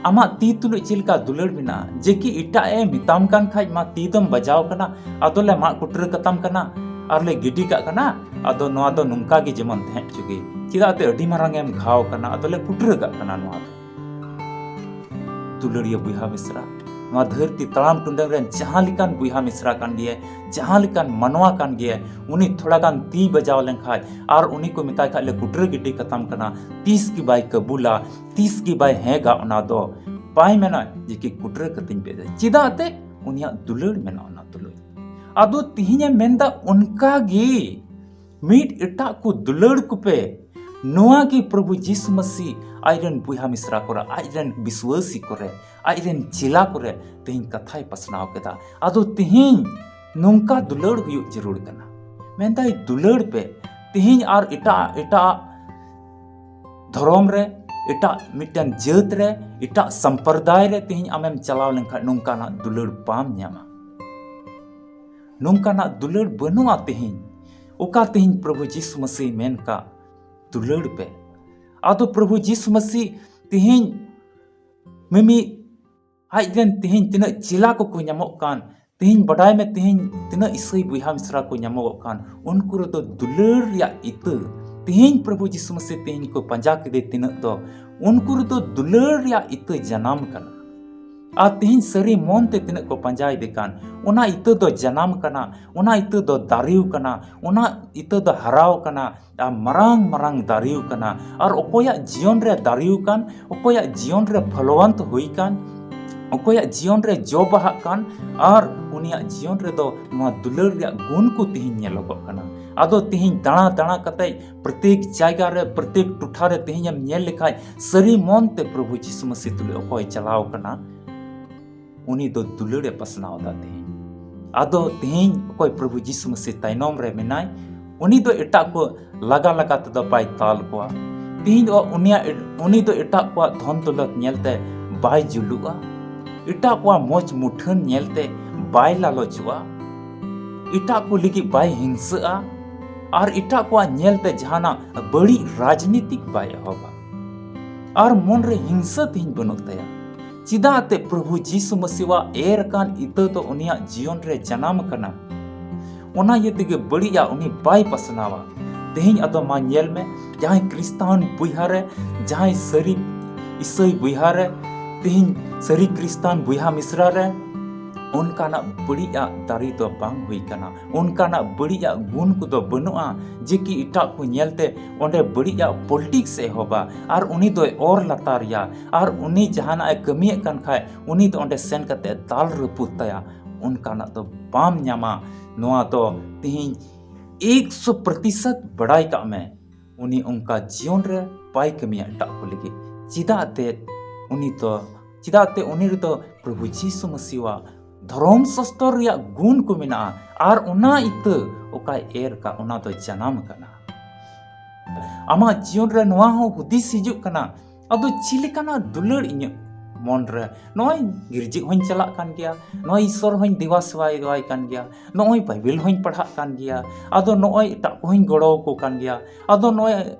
ᱟᱢᱟᱜ ᱛᱤ ᱛᱩᱞᱩᱡ ᱪᱮᱫ ᱞᱮᱠᱟ ᱫᱩᱞᱟᱹᱲ ᱢᱮᱱᱟᱜᱼᱟ? ᱡᱮ ᱠᱤ ᱮᱴᱟᱜ ᱮ ᱢᱮᱛᱟᱢ ᱠᱟᱱ ᱠᱷᱟᱡ, ᱢᱟ ᱛᱤ ᱫᱚᱢ ᱵᱟᱡᱟᱣ ᱠᱟᱱᱟ, ᱟᱫᱚᱞᱮ ᱢᱟᱜ ᱠᱩᱴᱨᱟᱹ ᱠᱟᱛᱟᱢ ᱠᱟᱱᱟ, ᱟᱨᱞᱮ ᱜᱤᱰᱤ ᱠᱟᱜ ᱠᱟᱱᱟ, ᱟᱫᱚ ᱱᱚᱣᱟ ᱫᱚ ᱱᱚᱝᱠᱟ ᱜᱮ ᱡᱮᱢᱚᱱ ᱛᱟᱦᱮᱸ ᱦᱚᱪᱚ ᱜᱮ, ᱪᱮᱫᱟᱜ ᱛᱮ ᱟᱹᱰᱤ ᱢᱟᱨᱟᱝ ᱮᱢ ᱜᱷᱟᱣ ᱠᱟᱱᱟ, ᱟᱫᱚᱞᱮ ᱠᱩᱴᱨᱟᱹ ᱠᱟᱜ ᱠᱟᱱᱟ ᱱᱚᱣᱟ ᱫᱚ᱾ ᱫᱩᱞᱟᱹᱲᱤᱭᱟᱹ ᱵᱚᱭᱦᱟ ᱢᱤᱥᱨᱟ, ᱱᱚᱣᱟ ᱫᱷᱟᱹᱨᱛᱤ ᱛᱟᱲᱟᱢ ᱴᱩᱰᱟᱹᱝ ᱨᱮᱱ ᱡᱟᱦᱟᱸ ᱞᱮᱠᱟᱱ ᱵᱚᱭᱦᱟ ᱢᱤᱥᱨᱟ ᱠᱟᱱ ᱜᱮᱭᱟᱭ, ᱡᱟᱦᱟᱸ ᱞᱮᱠᱟᱱ ᱢᱟᱱᱣᱟ ᱠᱟᱱ ᱜᱮᱭᱟᱭ, ᱩᱱᱤ ᱛᱷᱚᱲᱟ ᱜᱟᱱ ᱛᱤ ᱵᱟᱡᱟᱣ ᱞᱮᱱᱠᱷᱟᱡ ᱟᱨ ᱩᱱᱤ ᱠᱚ ᱢᱮᱛᱟᱭ ᱠᱷᱟᱡ ᱞᱮ ᱠᱩᱴᱨᱟᱹ ᱜᱤᱰᱤ ᱠᱟᱛᱟᱢ ᱠᱟᱱᱟ, ᱛᱤᱥ ᱜᱮ ᱵᱟᱭ ᱠᱟᱹᱵᱩᱞᱟ, ᱛᱤᱥ ᱜᱮ ᱵᱟᱭ ᱦᱮᱸᱜᱟ᱾ ᱚᱱᱟ ᱫᱚ ᱵᱟᱭ ᱢᱮᱱᱟ ᱡᱮ ᱠᱤ ᱠᱩᱴᱨᱟᱹ ᱠᱟᱛᱮᱧ ᱯᱮ ᱫᱟ᱾ ᱪᱮᱫᱟᱜ ᱛᱮ? ᱩᱱᱤᱭᱟᱜ ᱫᱩᱞᱟᱹᱲ ᱢᱮᱱᱟᱜᱼᱟ, ᱚᱱᱟ ᱫᱩᱞᱟᱹᱲ᱾ ᱟᱫᱚ ᱛᱤᱦᱤᱧᱮ ᱢᱮᱱᱫᱟ, ᱚᱱᱠᱟ ᱜᱮ ᱢᱤᱫ ᱮᱴᱟᱜ ᱠᱚ ᱫᱩᱞᱟᱹᱲ ᱠᱚᱯᱮ᱾ ᱱᱚᱣᱟ ᱜᱮ ᱯᱨᱚᱵᱷᱩ ᱡᱤᱥᱩ ᱢᱟᱹᱥᱤ ᱟᱡ ᱨᱮᱱ ᱵᱚᱭᱦᱟ ᱢᱤᱥᱨᱟ ᱠᱚᱨᱮ, ᱟᱡ ᱨᱮᱱ ᱵᱤᱥᱣᱟᱹᱥᱤ ᱠᱚᱨᱮ, ᱟᱡ ᱨᱮᱱ ᱪᱮᱞᱟ ᱠᱚᱨᱮ ᱛᱮᱦᱮᱧ ᱠᱟᱛᱷᱟᱭ ᱯᱟᱥᱱᱟᱣ ᱠᱮᱫᱟ᱾ ᱟᱫᱚ ᱛᱮᱦᱮᱧ ᱱᱚᱝᱠᱟ ᱫᱩᱞᱟᱹᱲ ᱦᱩᱭᱩᱜ ᱡᱟᱹᱨᱩᱲ ᱠᱟᱱᱟ᱾ ᱢᱮᱱᱫᱟᱭ, ᱫᱩᱞᱟᱹᱲ ᱯᱮ᱾ ᱛᱮᱦᱮᱧ ᱟᱨ ᱮᱴᱟᱜ, ᱮᱴᱟᱜ ᱫᱷᱚᱨᱚᱢ ᱨᱮ, ᱮᱴᱟᱜ ᱢᱤᱫᱴᱮᱱ ᱡᱟᱹᱛ ᱨᱮ, ᱮᱴᱟᱜ ᱥᱚᱢᱯᱨᱚᱫᱟᱭ ᱨᱮ ᱛᱮᱦᱮᱧ ᱟᱢᱮᱢ ᱪᱟᱞᱟᱣ ᱞᱮᱱᱠᱷᱟᱱ ᱱᱚᱝᱠᱟᱱᱟᱜ ᱫᱩᱞᱟᱹᱲ ᱵᱟᱢ ᱧᱟᱢᱟ᱾ ᱱᱚᱝᱠᱟᱱᱟᱜ ᱫᱩᱞᱟᱹᱲ ᱵᱟᱹᱱᱩᱜᱼᱟ ᱛᱮᱦᱮᱧ᱾ ᱚᱠᱟ ᱛᱮᱦᱮᱧ ᱯᱨᱚᱵᱷᱩ ᱡᱤᱥᱩ ᱢᱟᱹᱥᱤ ᱢᱮᱱ ᱠᱟᱜ, ᱫᱩᱞᱟᱹᱲ ᱯᱮ᱾ ᱟᱫᱚ ᱯᱨᱚᱵᱷᱩ ᱡᱤᱥᱩ ᱢᱟᱹᱥᱤ ᱛᱮᱦᱮᱧ ᱢᱤᱢᱤᱫ ᱟᱡ ᱨᱮᱱ ᱛᱮᱦᱮᱧ ᱛᱤᱱᱟᱹᱜ ᱪᱮᱞᱟ ᱠᱚᱠᱚ ᱧᱟᱢᱚᱜ ᱠᱟᱱ, ᱛᱮᱦᱮᱧ ᱵᱟᱰᱟᱭ ᱢᱮ, ᱛᱮᱦᱮᱧ ᱛᱤᱱᱟᱹᱜ ᱤᱥᱟᱹᱭ ᱵᱚᱭᱦᱟ ᱢᱤᱥᱨᱟ ᱠᱚ ᱧᱟᱢᱚᱜᱚᱜ ᱠᱟᱱ, ᱩᱱᱠᱩ ᱨᱮᱫᱚ ᱫᱩᱞᱟᱹᱲ ᱨᱮᱭᱟᱜ ᱤᱛᱟᱹ ᱛᱮᱦᱮᱧ ᱯᱨᱚᱵᱷᱩ ᱡᱤᱥᱩ ᱢᱟᱹᱥᱤ ᱛᱮᱦᱮᱧ ᱠᱚ ᱯᱟᱸᱡᱟ ᱠᱮᱫᱮ ᱛᱤᱱᱟᱹᱜ ᱫᱚ, ᱩᱱᱠᱩ ᱨᱮᱫᱚ ᱫᱩᱞᱟᱹᱲ ᱨᱮᱭᱟᱜ ᱤᱛᱟᱹ ᱡᱟᱱᱟᱢ ᱠᱟᱱᱟ᱾ ᱟᱨ ᱛᱮᱦᱮᱧ ᱥᱟᱹᱨᱤ ᱢᱚᱱ ᱛᱮ ᱛᱤᱱᱟᱹᱜ ᱠᱚ ᱯᱟᱸᱡᱟᱭᱮᱫᱮ ᱠᱟᱱ, ᱚᱱᱟ ᱤᱛᱟᱹ ᱫᱚ ᱡᱟᱱᱟᱢ ᱠᱟᱱᱟ, ᱚᱱᱟ ᱤᱛᱟᱹ ᱫᱚ ᱫᱟᱨᱮᱣ ᱠᱟᱱᱟ, ᱚᱱᱟ ᱤᱛᱟᱹ ᱫᱚ ᱦᱟᱨᱟᱣ ᱠᱟᱱᱟ, ᱟᱨ ᱢᱟᱨᱟᱝ ᱢᱟᱨᱟᱝ ᱫᱟᱨᱮᱣ ᱠᱟᱱᱟ᱾ ᱟᱨ ᱚᱠᱚᱭᱟᱜ ᱡᱤᱭᱚᱱ ᱨᱮ ᱫᱟᱨᱮᱣ ᱠᱟᱱ, ᱚᱠᱚᱭᱟᱜ ᱡᱤᱭᱚᱱ ᱨᱮ ᱯᱷᱚᱞᱚᱣᱟᱱᱛ ᱦᱩᱭ ᱠᱟᱱ, ᱚᱠᱚᱭᱟᱜ ᱡᱤᱭᱚᱱ ᱨᱮ ᱡᱚ ᱵᱟᱦᱟᱜ ᱠᱟᱱ, ᱟᱨ ᱩᱱᱤᱭᱟᱜ ᱡᱤᱭᱚᱱ ᱨᱮᱫᱚ ᱱᱚᱣᱟ ᱫᱩᱞᱟᱹᱲ ᱨᱮᱭᱟᱜ ᱜᱩᱱ ᱠᱚ ᱛᱮᱦᱮᱧ ᱧᱮᱞᱚᱜᱚᱜ ᱠᱟᱱᱟ᱾ ᱟᱫᱚ ᱛᱮᱦᱮᱧ ᱫᱟᱬᱟ ᱫᱟᱬᱟ ᱠᱟᱛᱮ ᱯᱨᱚᱛᱮᱠ ᱡᱟᱭᱜᱟ ᱨᱮ, ᱯᱨᱚᱛᱮᱠ ᱴᱚᱴᱷᱟ ᱨᱮ ᱛᱮᱦᱮᱧ ᱮᱢ ᱧᱮᱞ ᱞᱮᱠᱷᱟᱡ, ᱥᱟᱹᱨᱤ ᱢᱚᱱ ᱛᱮ ᱯᱨᱚᱵᱷᱩ ᱡᱤᱥᱩ ᱢᱟᱹᱥᱤ ᱛᱩᱞᱩᱡ ᱚᱠᱚᱭ ᱪᱟᱞᱟᱣ ᱠᱟᱱᱟ, ᱩᱱᱤ ᱫᱚ ᱫᱩᱞᱟᱹᱲ ᱮ ᱯᱟᱥᱱᱟᱣ ᱮᱫᱟ ᱛᱮᱦᱮᱧ᱾ ᱟᱫᱚ ᱛᱮᱦᱮᱧ ᱚᱠᱚᱭ ᱯᱨᱚᱵᱷᱩ ᱡᱤᱥᱩ ᱢᱟᱹᱥᱤ ᱛᱟᱭᱱᱚᱢ ᱨᱮ ᱢᱮᱱᱟᱭ, ᱩᱱᱤ ᱫᱚ ᱮᱴᱟᱜ ᱠᱚ ᱞᱟᱜᱟ ᱞᱟᱜᱟ ᱛᱮᱫᱚ ᱵᱟᱭ ᱛᱟᱞ ᱠᱚᱣᱟ᱾ ᱛᱮᱦᱮᱧ ᱫᱚ ᱩᱱᱤᱭᱟᱜ, ᱩᱱᱤ ᱫᱚ ᱮᱴᱟᱜ ᱠᱚᱣᱟᱜ ᱫᱷᱚᱱ ᱫᱚᱞᱚᱛ ᱧᱮᱞᱛᱮ ᱵᱟᱭ ᱡᱩᱞᱩᱜᱼᱟ᱾ ᱮᱴᱟᱜ ᱠᱚᱣᱟᱜ ᱢᱚᱡᱽ ᱢᱩᱴᱷᱟᱹᱱ ᱧᱮᱞᱛᱮ ᱵᱟᱭ ᱞᱟᱞᱚᱪᱚᱜᱼᱟ, ᱮᱴᱟᱜ ᱠᱚ ᱞᱟᱹᱜᱤᱫ ᱵᱟᱭ ᱦᱤᱝᱥᱟᱹᱜᱼᱟ, ᱟᱨ ᱮᱴᱟᱜ ᱠᱚᱣᱟᱜ ᱧᱮᱞᱛᱮ ᱡᱟᱦᱟᱱᱟᱜ ᱵᱟᱹᱲᱤᱡ ᱨᱟᱡᱽᱱᱤᱛᱤᱠ ᱵᱟᱭ ᱮᱦᱚᱵᱟ᱾ ᱟᱨ ᱢᱚᱱᱨᱮ ᱦᱤᱝᱥᱟᱹ ᱛᱮᱦᱮᱧ ᱵᱟᱹᱱᱩᱜ ᱛᱟᱭᱟ᱾ ᱪᱮᱫᱟᱜ ᱛᱮ ᱯᱨᱚᱵᱷᱩ ᱡᱤᱥᱩ ᱢᱟᱹᱥᱤᱣᱟᱜ ᱮᱨ ᱟᱠᱟᱱ ᱤᱛᱟᱹ ᱫᱚ ᱩᱱᱤᱭᱟᱜ ᱡᱤᱭᱚᱱ ᱨᱮ ᱡᱟᱱᱟᱢ ᱟᱠᱟᱱᱟ᱾ ᱚᱱᱟ ᱤᱭᱟᱹ ᱛᱮᱜᱮ ᱵᱟᱹᱲᱤᱡᱟᱜ ᱩᱱᱤ ᱵᱟᱭ ᱯᱟᱥᱱᱟᱣᱟ᱾ ᱛᱮᱦᱮᱧ ᱟᱫᱚ ᱢᱟ ᱧᱮᱞ ᱢᱮ, ᱡᱟᱦᱟᱸᱭ ᱠᱨᱤᱥᱛᱟᱱ ᱵᱚᱭᱦᱟ ᱨᱮ, ᱡᱟᱦᱟᱸᱭ ᱥᱟᱹᱨᱤ ᱤᱥᱟᱹᱭ ᱵᱚᱭᱦᱟ ᱨᱮ, ᱛᱮᱦᱮᱧ ᱥᱟᱹᱨᱤ ᱠᱨᱤᱥᱛᱟᱱ ᱵᱚᱭᱦᱟ ᱢᱤᱥᱨᱟ ᱨᱮ ᱚᱱᱠᱟᱱᱟᱜ ᱵᱟᱹᱲᱤᱡᱟᱜ ᱫᱟᱨᱮ ᱫᱚ ᱵᱟᱝ ᱦᱩᱭ ᱠᱟᱱᱟ, ᱚᱱᱠᱟᱱᱟᱜ ᱵᱟᱹᱲᱤᱡᱟᱜ ᱜᱩᱱ ᱠᱚᱫᱚ ᱵᱟᱹᱱᱩᱜᱼᱟ, ᱡᱮ ᱠᱤ ᱮᱴᱟᱜ ᱠᱚ ᱧᱮᱞᱛᱮ ᱚᱸᱰᱮ ᱵᱟᱹᱲᱤᱡᱟᱜ ᱯᱚᱞᱤᱴᱤᱠᱥ ᱮ ᱮᱦᱚᱵᱟ ᱟᱨ ᱩᱱᱤ ᱫᱚᱭ ᱚᱨ ᱞᱟᱛᱟᱨᱮᱭᱟ, ᱟᱨ ᱩᱱᱤ ᱡᱟᱦᱟᱱᱟᱜ ᱮ ᱠᱟᱹᱢᱤᱭᱮᱫ ᱠᱟᱱ ᱠᱷᱟᱡ ᱩᱱᱤ ᱫᱚ ᱚᱸᱰᱮ ᱥᱮᱱ ᱠᱟᱛᱮ ᱫᱟᱞ ᱨᱟᱹᱯᱩᱫ ᱛᱟᱭᱟ᱾ ᱚᱱᱠᱟᱱᱟᱜ ᱫᱚ ᱵᱟᱢ ᱧᱟᱢᱟ᱾ ᱱᱚᱣᱟ ᱫᱚ ᱛᱮᱦᱮᱧ ᱮᱠᱥᱚ ᱯᱨᱚᱛᱤᱥᱚᱛ ᱵᱟᱲᱟᱭ ᱠᱟᱜ ᱢᱮ, ᱩᱱᱤ ᱚᱱᱠᱟ ᱡᱤᱭᱚᱱ ᱨᱮ ᱵᱟᱭ ᱠᱟᱹᱢᱤᱭᱟ ᱮᱴᱟᱜ ᱠᱚ ᱞᱟᱹᱜᱤᱫ᱾ ᱪᱮᱫᱟᱜ ᱛᱮ ᱩᱱᱤ ᱫᱚ, ᱪᱮᱫᱟᱜ ᱛᱮ ᱩᱱᱤ ᱨᱮᱫᱚ ᱯᱨᱚᱵᱷᱩ ᱡᱤᱥᱩ ᱢᱟᱹᱥᱤᱣᱟᱜ ᱫᱷᱚᱨᱚᱢ ᱥᱟᱥᱛᱚᱨ ᱨᱮᱭᱟᱜ ᱜᱩᱱ ᱠᱚ ᱢᱮᱱᱟᱜᱼᱟ, ᱟᱨ ᱚᱱᱟ ᱤᱛᱟᱹ ᱚᱠᱟᱭ ᱮᱨ ᱠᱟᱜ, ᱚᱱᱟ ᱫᱚ ᱡᱟᱱᱟᱢ ᱟᱠᱟᱱᱟ᱾ ᱟᱢᱟᱜ ᱡᱤᱭᱚᱱ ᱨᱮ ᱱᱚᱣᱟ ᱦᱚᱸ ᱦᱩᱫᱤᱥ ᱦᱤᱡᱩᱜ ᱠᱟᱱᱟ, ᱟᱫᱚ ᱪᱮᱫ ᱞᱮᱠᱟᱱᱟᱜ ᱫᱩᱞᱟᱹᱲ ᱤᱧᱟᱹᱜ ᱢᱚᱱ ᱨᱮ? ᱱᱚᱜᱼᱚᱭ ᱜᱤᱨᱡᱟᱹ ᱦᱚᱸᱧ ᱪᱟᱞᱟᱜ ᱠᱟᱱ ᱜᱮᱭᱟ, ᱱᱚᱜᱼᱚᱭ ᱤᱥᱥᱚᱨ ᱦᱚᱸᱧ ᱫᱮᱵᱟ ᱥᱮᱵᱟᱭ ᱠᱟᱱ ᱜᱮᱭᱟ, ᱱᱚᱜᱼᱚᱭ ᱵᱟᱭᱵᱮᱞ ᱦᱚᱸᱧ ᱯᱟᱲᱦᱟᱜ ᱠᱟᱱ ᱜᱮᱭᱟ, ᱟᱫᱚ ᱱᱚᱜᱼᱚᱭ ᱮᱴᱟᱜ ᱠᱚᱦᱚᱸᱧ ᱜᱚᱲᱚ ᱟᱠᱚ ᱠᱟᱱ ᱜᱮᱭᱟ, ᱟᱫᱚ ᱱᱚᱜᱼᱚᱭ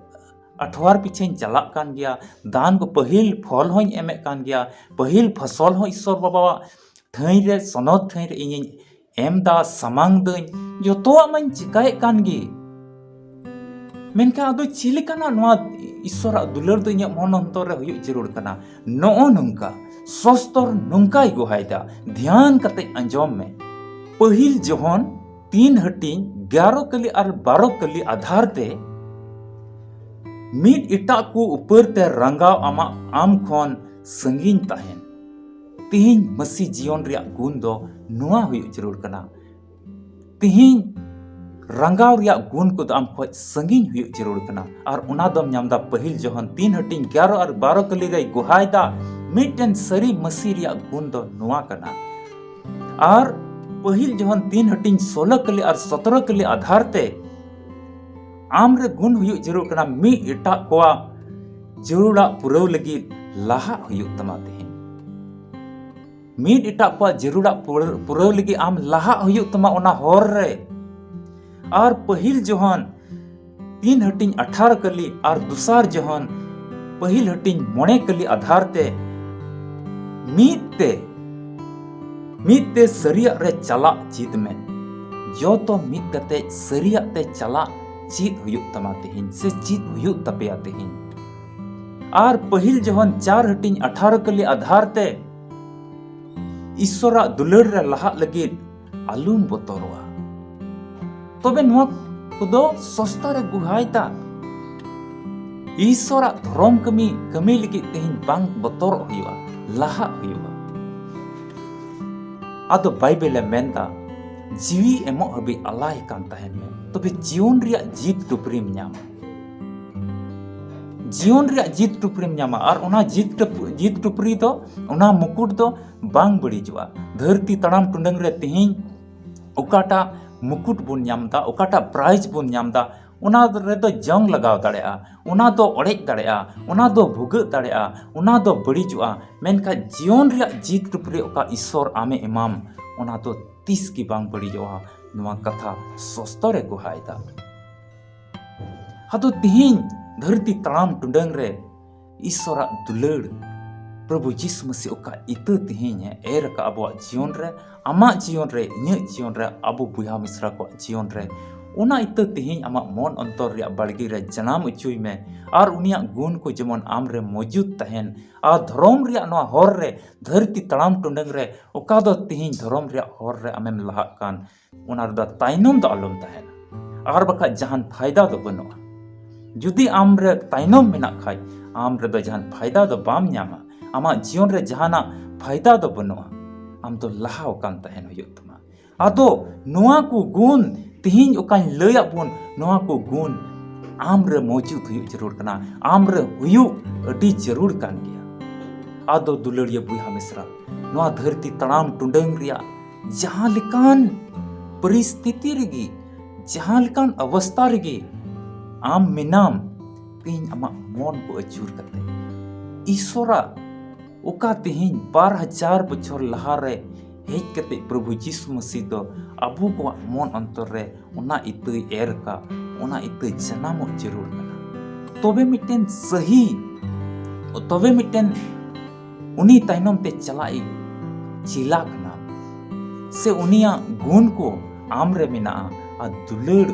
ᱟᱴᱷᱣᱟᱨ ᱯᱤᱪᱷᱟᱹᱧ ᱪᱟᱞᱟᱜ ᱠᱟᱱ ᱜᱮᱭᱟ, ᱫᱟᱱ ᱠᱚ ᱯᱟᱹᱦᱤᱞ ᱯᱷᱚᱞ ᱦᱚᱸᱧ ᱮᱢᱮᱫ ᱠᱟᱱ ᱜᱮᱭᱟ, ᱯᱟᱹᱦᱤᱞ ᱯᱷᱚᱥᱚᱞ ᱦᱚᱸ ᱤᱥᱥᱚᱨ ᱵᱟᱵᱟᱣᱟᱜ ᱛᱷᱟᱹᱭ ᱨᱮ, ᱥᱚᱱᱚᱛ ᱛᱷᱟᱹᱭ ᱨᱮ ᱤᱧᱤᱧ ᱮᱢ ᱫᱟ, ᱥᱟᱢᱟᱝ ᱫᱟᱹᱧ, ᱡᱚᱛᱚᱣᱟᱜ ᱢᱟᱧ ᱪᱤᱠᱟᱭᱮᱫ ᱠᱟᱱ ᱜᱮ᱾ ᱢᱮᱱᱠᱷᱟᱱ ᱟᱫᱚ ᱪᱮᱫ ᱞᱮᱠᱟᱱᱟᱜ ᱱᱚᱣᱟ ᱤᱥᱥᱚᱨᱟᱜ ᱫᱩᱞᱟᱹᱲ ᱫᱚ ᱤᱧᱟᱹᱜ ᱢᱚᱱ ᱚᱱᱛᱚᱨ ᱨᱮ ᱦᱩᱭᱩᱜ ᱡᱟᱹᱨᱩᱲ ᱠᱟᱱᱟ? ᱱᱚᱜᱼᱚ ᱱᱚᱝᱠᱟ ᱥᱚᱥᱛᱚᱨ ᱱᱚᱝᱠᱟᱭ ᱜᱚᱦᱟᱭᱫᱟ, ᱫᱷᱮᱭᱟᱱ ᱠᱟᱛᱮ ᱟᱸᱡᱚᱢ ᱢᱮ᱾ ᱯᱟᱹᱦᱤᱞ ᱡᱚᱦᱚᱱ ᱛᱤᱱ ᱦᱟᱹᱴᱤᱧ ᱜᱮᱭᱟᱨᱚ ᱠᱟᱹᱞᱤ ᱟᱨ ᱵᱟᱨᱚ ᱠᱟᱹᱞᱤ ᱟᱫᱷᱟᱨ ᱛᱮ ᱢᱤᱫ ᱮᱴᱟᱜ ᱠᱚ ᱩᱯᱟᱹᱨ ᱛᱮ ᱨᱟᱸᱜᱟᱣ ᱟᱢᱟᱜ ᱟᱢ ᱠᱷᱚᱱ ᱥᱟᱺᱜᱤᱧ ᱛᱟᱦᱮᱱ᱾ ᱛᱤᱦᱤᱧ ᱢᱟᱹᱥᱤ ᱡᱤᱭᱚᱱ ᱨᱮᱭᱟᱜ ᱜᱩᱱ ᱫᱚ ᱱᱚᱣᱟ ᱦᱩᱭᱩᱜ ᱡᱟᱹᱨᱩᱲ ᱠᱟᱱᱟ᱾ ᱛᱤᱦᱤᱧ ᱨᱟᱸᱜᱟᱣ ᱨᱮᱭᱟᱜ ᱜᱩᱱ ᱠᱚᱫᱚ ᱟᱢ ᱠᱷᱚᱡ ᱥᱟᱺᱜᱤᱧ ᱦᱩᱭᱩᱜ ᱡᱟᱹᱨᱩᱲ ᱠᱟᱱᱟ, ᱟᱨ ᱚᱱᱟ ᱫᱚᱢ ᱧᱟᱢ ᱫᱟ ᱯᱟᱹᱦᱤᱞ ᱡᱚᱦᱚᱱ ᱛᱤᱱ ᱦᱟᱹᱴᱤᱧ ᱜᱮᱭᱟᱨᱚ ᱟᱨ ᱵᱟᱨᱚ ᱠᱟᱹᱞᱤ ᱨᱮᱭ ᱜᱚᱦᱟᱭ ᱫᱟ᱾ ᱢᱤᱫᱴᱮᱱ ᱥᱟᱹᱨᱤ ᱢᱟᱹᱥᱤ ᱨᱮᱭᱟᱜ ᱜᱩᱱ ᱫᱚ ᱱᱚᱣᱟ ᱠᱟᱱᱟ᱾ ᱟᱨ ᱯᱟᱹᱦᱤᱞ ᱡᱚᱦᱚᱱ ᱛᱤᱱ ᱦᱟᱹᱴᱤᱧ ᱥᱳᱞᱳ ᱠᱟᱹᱞᱤ ᱟᱨ ᱥᱚᱛᱨᱚ ᱠᱟᱹᱞᱤ ᱟᱫᱷᱟᱨ ᱛᱮ ᱟᱢ ᱨᱮ ᱜᱩᱱ ᱦᱩᱭᱩᱜ ᱡᱟᱹᱨᱩᱲ ᱠᱟᱱᱟ, ᱢᱤᱫ ᱮᱴᱟᱜ ᱠᱚᱣᱟᱜ ᱡᱟᱹᱨᱩᱲᱟᱜ ᱯᱩᱨᱟᱹᱣ ᱞᱟᱹᱜᱤᱫ ᱞᱟᱦᱟᱜ ᱦᱩᱭᱩᱜ ᱛᱟᱢᱟ ᱛᱮᱦᱮᱧ᱾ ᱢᱤᱫ ᱮᱴᱟᱜ ᱠᱚᱣᱟᱜ ᱡᱟᱹᱨᱩᱲᱟᱜ ᱯᱩᱨᱟᱹ-, ᱯᱩᱨᱟᱹᱣ ᱞᱟᱹᱜᱤᱫ ᱟᱢ ᱞᱟᱦᱟᱜ ᱦᱩᱭᱩᱜ ᱛᱟᱢᱟ ᱚᱱᱟ ᱦᱚᱨ ᱨᱮ᱾ ᱟᱨ ᱯᱟᱹᱦᱤᱞ ᱡᱚᱦᱚᱱ ᱛᱤᱱ ᱦᱟᱹᱴᱤᱧ ᱟᱴᱷᱟᱨᱚ ᱠᱟᱹᱞᱤ ᱟᱨ ᱫᱚᱥᱟᱨ ᱡᱚᱦᱚᱱ ᱯᱟᱹᱦᱤᱞ ᱦᱟᱹᱴᱤᱧ ᱢᱚᱬᱮ ᱠᱟᱹᱞᱤ ᱟᱫᱷᱟᱨ ᱛᱮ ᱢᱤᱫ ᱛᱮ, ᱢᱤᱫ ᱛᱮ ᱥᱟᱹᱨᱤᱭᱟᱜ ᱨᱮ ᱪᱟᱞᱟᱜ ᱪᱮᱫ ᱢᱮ᱾ ᱡᱚᱛᱚ ᱢᱤᱫ ᱠᱟᱛᱮ ᱥᱟᱹᱨᱤᱭᱟᱜ ᱛᱮ ᱪᱟᱞᱟᱜ ᱪᱮᱫ ᱦᱩᱭᱩᱜ ᱛᱟᱢᱟ ᱛᱮᱦᱮᱧ, ᱥᱮ ᱪᱮᱫ ᱦᱩᱭᱩᱜ ᱛᱟᱯᱮᱭᱟ ᱛᱮᱦᱮᱧ᱾ ᱟᱨ ᱯᱟᱹᱦᱤᱞ ᱡᱚᱦᱚᱱ ᱪᱟᱨ ᱦᱟᱹᱴᱤᱧ ᱟᱴᱷᱟᱨᱚ ᱠᱟᱹᱞᱤ ᱟᱫᱷᱟᱨ ᱛᱮ ᱤᱥᱥᱚᱨᱟᱜ ᱫᱩᱞᱟᱹᱲ ᱨᱮ ᱞᱟᱦᱟᱜ ᱞᱟᱹᱜᱤᱫ ᱟᱞᱚᱢ ᱵᱚᱛᱚᱨᱚᱜᱼᱟ᱾ ᱛᱚᱵᱮ ᱱᱚᱣᱟ ᱠᱚᱫᱚ ᱥᱚᱥᱛᱟ ᱨᱮ ᱜᱩᱦᱟᱭ ᱫᱟ᱾ ᱤᱥᱥᱚᱨᱟᱜ ᱫᱷᱚᱨᱚᱢ ᱠᱟᱹᱢᱤ, ᱠᱟᱹᱢᱤ ᱞᱟᱹᱜᱤᱫ ᱛᱮᱦᱮᱧ ᱵᱟᱝ ᱵᱚᱛᱚᱨᱚᱜ ᱦᱩᱭᱩᱜᱼᱟ, ᱞᱟᱦᱟᱜ ᱦᱩᱭᱩᱜᱼᱟ᱾ ᱟᱫᱚ ᱵᱟᱭᱵᱮᱞ ᱮ ᱢᱮᱱᱫᱟ, ᱡᱤᱣᱤ ᱮᱢᱚᱜ ᱦᱟᱹᱵᱤᱡ ᱟᱞᱟᱭ ᱠᱟᱱ ᱛᱟᱦᱮᱱ ᱢᱮ, ᱛᱚᱵᱮ ᱡᱤᱭᱚᱱ ᱨᱮᱭᱟᱜ ᱡᱤᱛ ᱴᱩᱯᱨᱤᱢ ᱧᱟᱢᱟ᱾ ᱡᱤᱭᱚᱱ ᱨᱮᱭᱟᱜ ᱡᱤᱛ ᱴᱩᱯᱨᱤᱢ ᱧᱟᱢᱟ᱾ ᱟᱨ ᱚᱱᱟ ᱡᱤᱛ ᱴᱩᱯ-, ᱡᱤᱛ ᱴᱩᱯᱨᱤ ᱫᱚ, ᱚᱱᱟ ᱢᱩᱠᱩᱴ ᱫᱚ ᱵᱟᱝ ᱵᱟᱹᱲᱤᱡᱚᱜᱼᱟ᱾ ᱫᱷᱟᱹᱨᱛᱤ ᱛᱟᱲᱟᱢ ᱴᱩᱰᱟᱹᱝ ᱨᱮ ᱛᱮᱦᱮᱧ ᱚᱠᱟᱴᱟᱜ ᱢᱩᱠᱩᱴ ᱵᱚᱱ ᱧᱟᱢ ᱮᱫᱟ, ᱚᱠᱟᱴᱟᱜ prize ᱵᱚᱱ ᱧᱟᱢ ᱮᱫᱟ, ᱚᱱᱟ ᱨᱮᱫᱚ ᱡᱚᱝ ᱞᱟᱜᱟᱣ ᱫᱟᱲᱮᱭᱟᱜᱼᱟ, ᱚᱱᱟ ᱫᱚ ᱚᱲᱮᱡ ᱫᱟᱲᱮᱭᱟᱜᱼᱟ, ᱚᱱᱟ ᱫᱚ ᱵᱷᱩᱜᱟᱹᱜ ᱫᱟᱲᱮᱭᱟᱜᱼᱟ, ᱚᱱᱟ ᱫᱚ ᱵᱟᱹᱲᱤᱡᱚᱜᱼᱟ᱾ ᱢᱮᱱᱠᱷᱟᱱ ᱡᱤᱭᱚᱱ ᱨᱮᱭᱟᱜ ᱡᱤᱛ ᱴᱩᱯᱨᱤ ᱚᱠᱟ ᱤᱥᱥᱚᱨ ᱟᱢᱮ ᱮᱢᱟᱢ, ᱚᱱᱟ ᱫᱚ ᱛᱤᱥ ᱜᱮ ᱵᱟᱝ ᱵᱟᱹᱲᱤᱡᱚᱜᱼᱟ᱾ ᱱᱚᱣᱟ ᱠᱟᱛᱷᱟ ᱥᱚᱥᱛᱚᱨᱮ ᱜᱚᱦᱟᱭ ᱫᱟ᱾ ᱟᱫᱚ ᱛᱤᱦᱤᱧ ᱫᱷᱟᱹᱨᱛᱤ ᱛᱟᱲᱟᱢ ᱴᱩᱰᱟᱹᱝ ᱨᱮ ᱤᱥᱥᱚᱨᱟᱜ ᱫᱩᱞᱟᱹᱲ, ᱯᱨᱚᱵᱷᱩ ᱡᱤᱥᱩ ᱢᱟᱹᱥᱤ ᱚᱠᱟ ᱤᱛᱟᱹ ᱛᱤᱦᱤᱧ ᱮ ᱮᱨ ᱟᱠᱟᱫ ᱟᱵᱚᱣᱟᱜ ᱡᱤᱭᱚᱱ ᱨᱮ, ᱟᱢᱟᱜ ᱡᱤᱭᱚᱱ ᱨᱮ, ᱤᱧᱟᱹᱜ ᱡᱤᱭᱚᱱ ᱨᱮ, ᱟᱵᱚ ᱵᱚᱭᱦᱟ ᱢᱤᱥᱨᱟ ᱠᱚᱣᱟᱜ ᱡᱤᱭᱚᱱ ᱨᱮ, ᱚᱱᱟ ᱤᱛᱟᱹ ᱛᱤᱦᱤᱧ ᱟᱢᱟᱜ ᱢᱚᱱ ᱚᱱᱛᱚᱨ ᱨᱮᱭᱟᱜ ᱵᱟᱲᱜᱮ ᱨᱮ ᱡᱟᱱᱟᱢ ᱚᱪᱚᱭ ᱢᱮ᱾ ᱟᱨ ᱩᱱᱤᱭᱟᱜ ᱜᱩᱱ ᱠᱚ ᱡᱮᱢᱚᱱ ᱟᱢ ᱨᱮ ᱢᱚᱡᱩᱫ ᱛᱟᱦᱮᱱ᱾ ᱟᱨ ᱫᱷᱚᱨᱚᱢ ᱨᱮᱭᱟᱜ ᱱᱚᱣᱟ ᱦᱚᱨ ᱨᱮ, ᱫᱷᱟᱹᱨᱛᱤ ᱛᱟᱲᱟᱢ ᱴᱩᱰᱟᱹᱝ ᱨᱮ, ᱚᱠᱟ ᱫᱚ ᱛᱤᱦᱤᱧ ᱫᱷᱚᱨᱚᱢ ᱨᱮᱭᱟᱜ ᱦᱚᱨ ᱨᱮ ᱟᱢᱮᱢ ᱞᱟᱦᱟᱜ ᱠᱟᱱ, ᱚᱱᱟ ᱨᱮᱫᱚ ᱛᱟᱭᱱᱚᱢ ᱫᱚ ᱟᱞᱚᱢ ᱛᱟᱦᱮᱱᱟ, ᱟᱨ ᱵᱟᱠᱷᱟᱡ ᱡᱟᱦᱟᱱ ᱯᱷᱟᱭᱫᱟ ᱫᱚ ᱵᱟᱹᱱᱩᱜᱼᱟ᱾ ᱡᱩᱫᱤ ᱟᱢ ᱨᱮ ᱛᱟᱭᱱᱚᱢ ᱢᱮᱱᱟᱜ ᱠᱷᱟᱡ, ᱟᱢ ᱨᱮᱫᱚ ᱡᱟᱦᱟᱱ ᱯᱷᱟᱭᱫᱟ ᱫᱚ ᱵᱟᱢ ᱧᱟᱢᱟ, ᱟᱢᱟᱜ ᱡᱤᱭᱚᱱ ᱨᱮ ᱡᱟᱦᱟᱱᱟᱜ ᱯᱷᱟᱭᱫᱟ ᱫᱚ ᱵᱟᱹᱱᱩᱜᱼᱟ᱾ ᱟᱢ ᱫᱚ ᱞᱟᱦᱟ ᱟᱠᱟᱱ ᱛᱟᱦᱮᱱ ᱦᱩᱭᱩᱜ ᱛᱟᱢᱟ᱾ ᱟᱫᱚ ᱱᱚᱣᱟ ᱠᱚ ᱜᱩᱱ, ᱛᱤᱦᱤᱧ ᱚᱠᱟᱧ ᱞᱟᱹᱭᱟᱫ ᱵᱚᱱ, ᱱᱚᱣᱟ ᱠᱚ ᱜᱩᱱ ᱟᱢ ᱨᱮ ᱢᱚᱡᱩᱫ ᱦᱩᱭᱩᱜ ᱡᱟᱹᱨᱩᱲ ᱠᱟᱱᱟ, ᱟᱢ ᱨᱮ ᱦᱩᱭᱩᱜ ᱟᱹᱰᱤ ᱡᱟᱹᱨᱩᱲ ᱠᱟᱱ ᱜᱮᱭᱟ᱾ ᱟᱫᱚ ᱫᱩᱞᱟᱹᱲᱤᱭᱟᱹ ᱵᱚᱭᱦᱟ ᱢᱤᱥᱨᱟ, ᱱᱚᱣᱟ ᱫᱷᱟᱹᱨᱛᱤ ᱛᱟᱲᱟᱢ ᱴᱩᱰᱟᱹᱝ ᱨᱮᱭᱟᱜ ᱡᱟᱦᱟᱸ ᱞᱮᱠᱟᱱ ᱯᱚᱨᱤᱥᱛᱷᱤᱛᱤ ᱨᱮᱜᱮ, ᱡᱟᱦᱟᱸ ᱞᱮᱠᱟᱱ ᱚᱵᱚᱥᱛᱷᱟ ᱨᱮᱜᱮ ᱟᱢ ᱢᱮᱱᱟᱢ, ᱛᱮᱦᱮᱧ ᱟᱢᱟᱜ ᱢᱚᱱ ᱠᱚ ᱟᱹᱪᱩᱨ ᱠᱟᱛᱮ ᱤᱥᱥᱚᱨᱟᱜ ᱚᱠᱟ ᱛᱮᱦᱮᱧ ᱵᱟᱨ ᱦᱟᱡᱟᱨ ᱵᱚᱪᱷᱚᱨ ᱞᱟᱦᱟᱨᱮ ᱦᱮᱡ ᱠᱟᱛᱮ ᱯᱨᱚᱵᱷᱩ ᱡᱤᱥᱩ ᱢᱟᱹᱥᱤ ᱫᱚ ᱟᱵᱚ ᱠᱚᱣᱟᱜ ᱢᱚᱱ ᱚᱱᱛᱚᱨ ᱨᱮ ᱚᱱᱟ ᱤᱛᱟᱹᱭ ᱮᱨ ᱠᱟᱜ, ᱚᱱᱟ ᱤᱛᱟᱹ ᱡᱟᱱᱟᱢᱚᱜ ᱡᱟᱹᱨᱩᱲ ᱠᱟᱱᱟ᱾ ᱛᱚᱵᱮ ᱢᱤᱫᱴᱮᱱ ᱥᱟᱹᱦᱤ, ᱛᱚᱵᱮ ᱢᱤᱫᱴᱮᱱ ᱩᱱᱤ ᱛᱟᱭᱱᱚᱢ ᱛᱮ ᱪᱟᱞᱟᱜ ᱤᱡ ᱪᱮᱞᱟ ᱠᱟᱱᱟ, ᱥᱮ ᱩᱱᱤᱭᱟᱜ ᱜᱩᱱ ᱠᱚ ᱟᱢ ᱨᱮ ᱢᱮᱱᱟᱜᱼᱟ᱾ ᱟᱨ ᱫᱩᱞᱟᱹᱲ,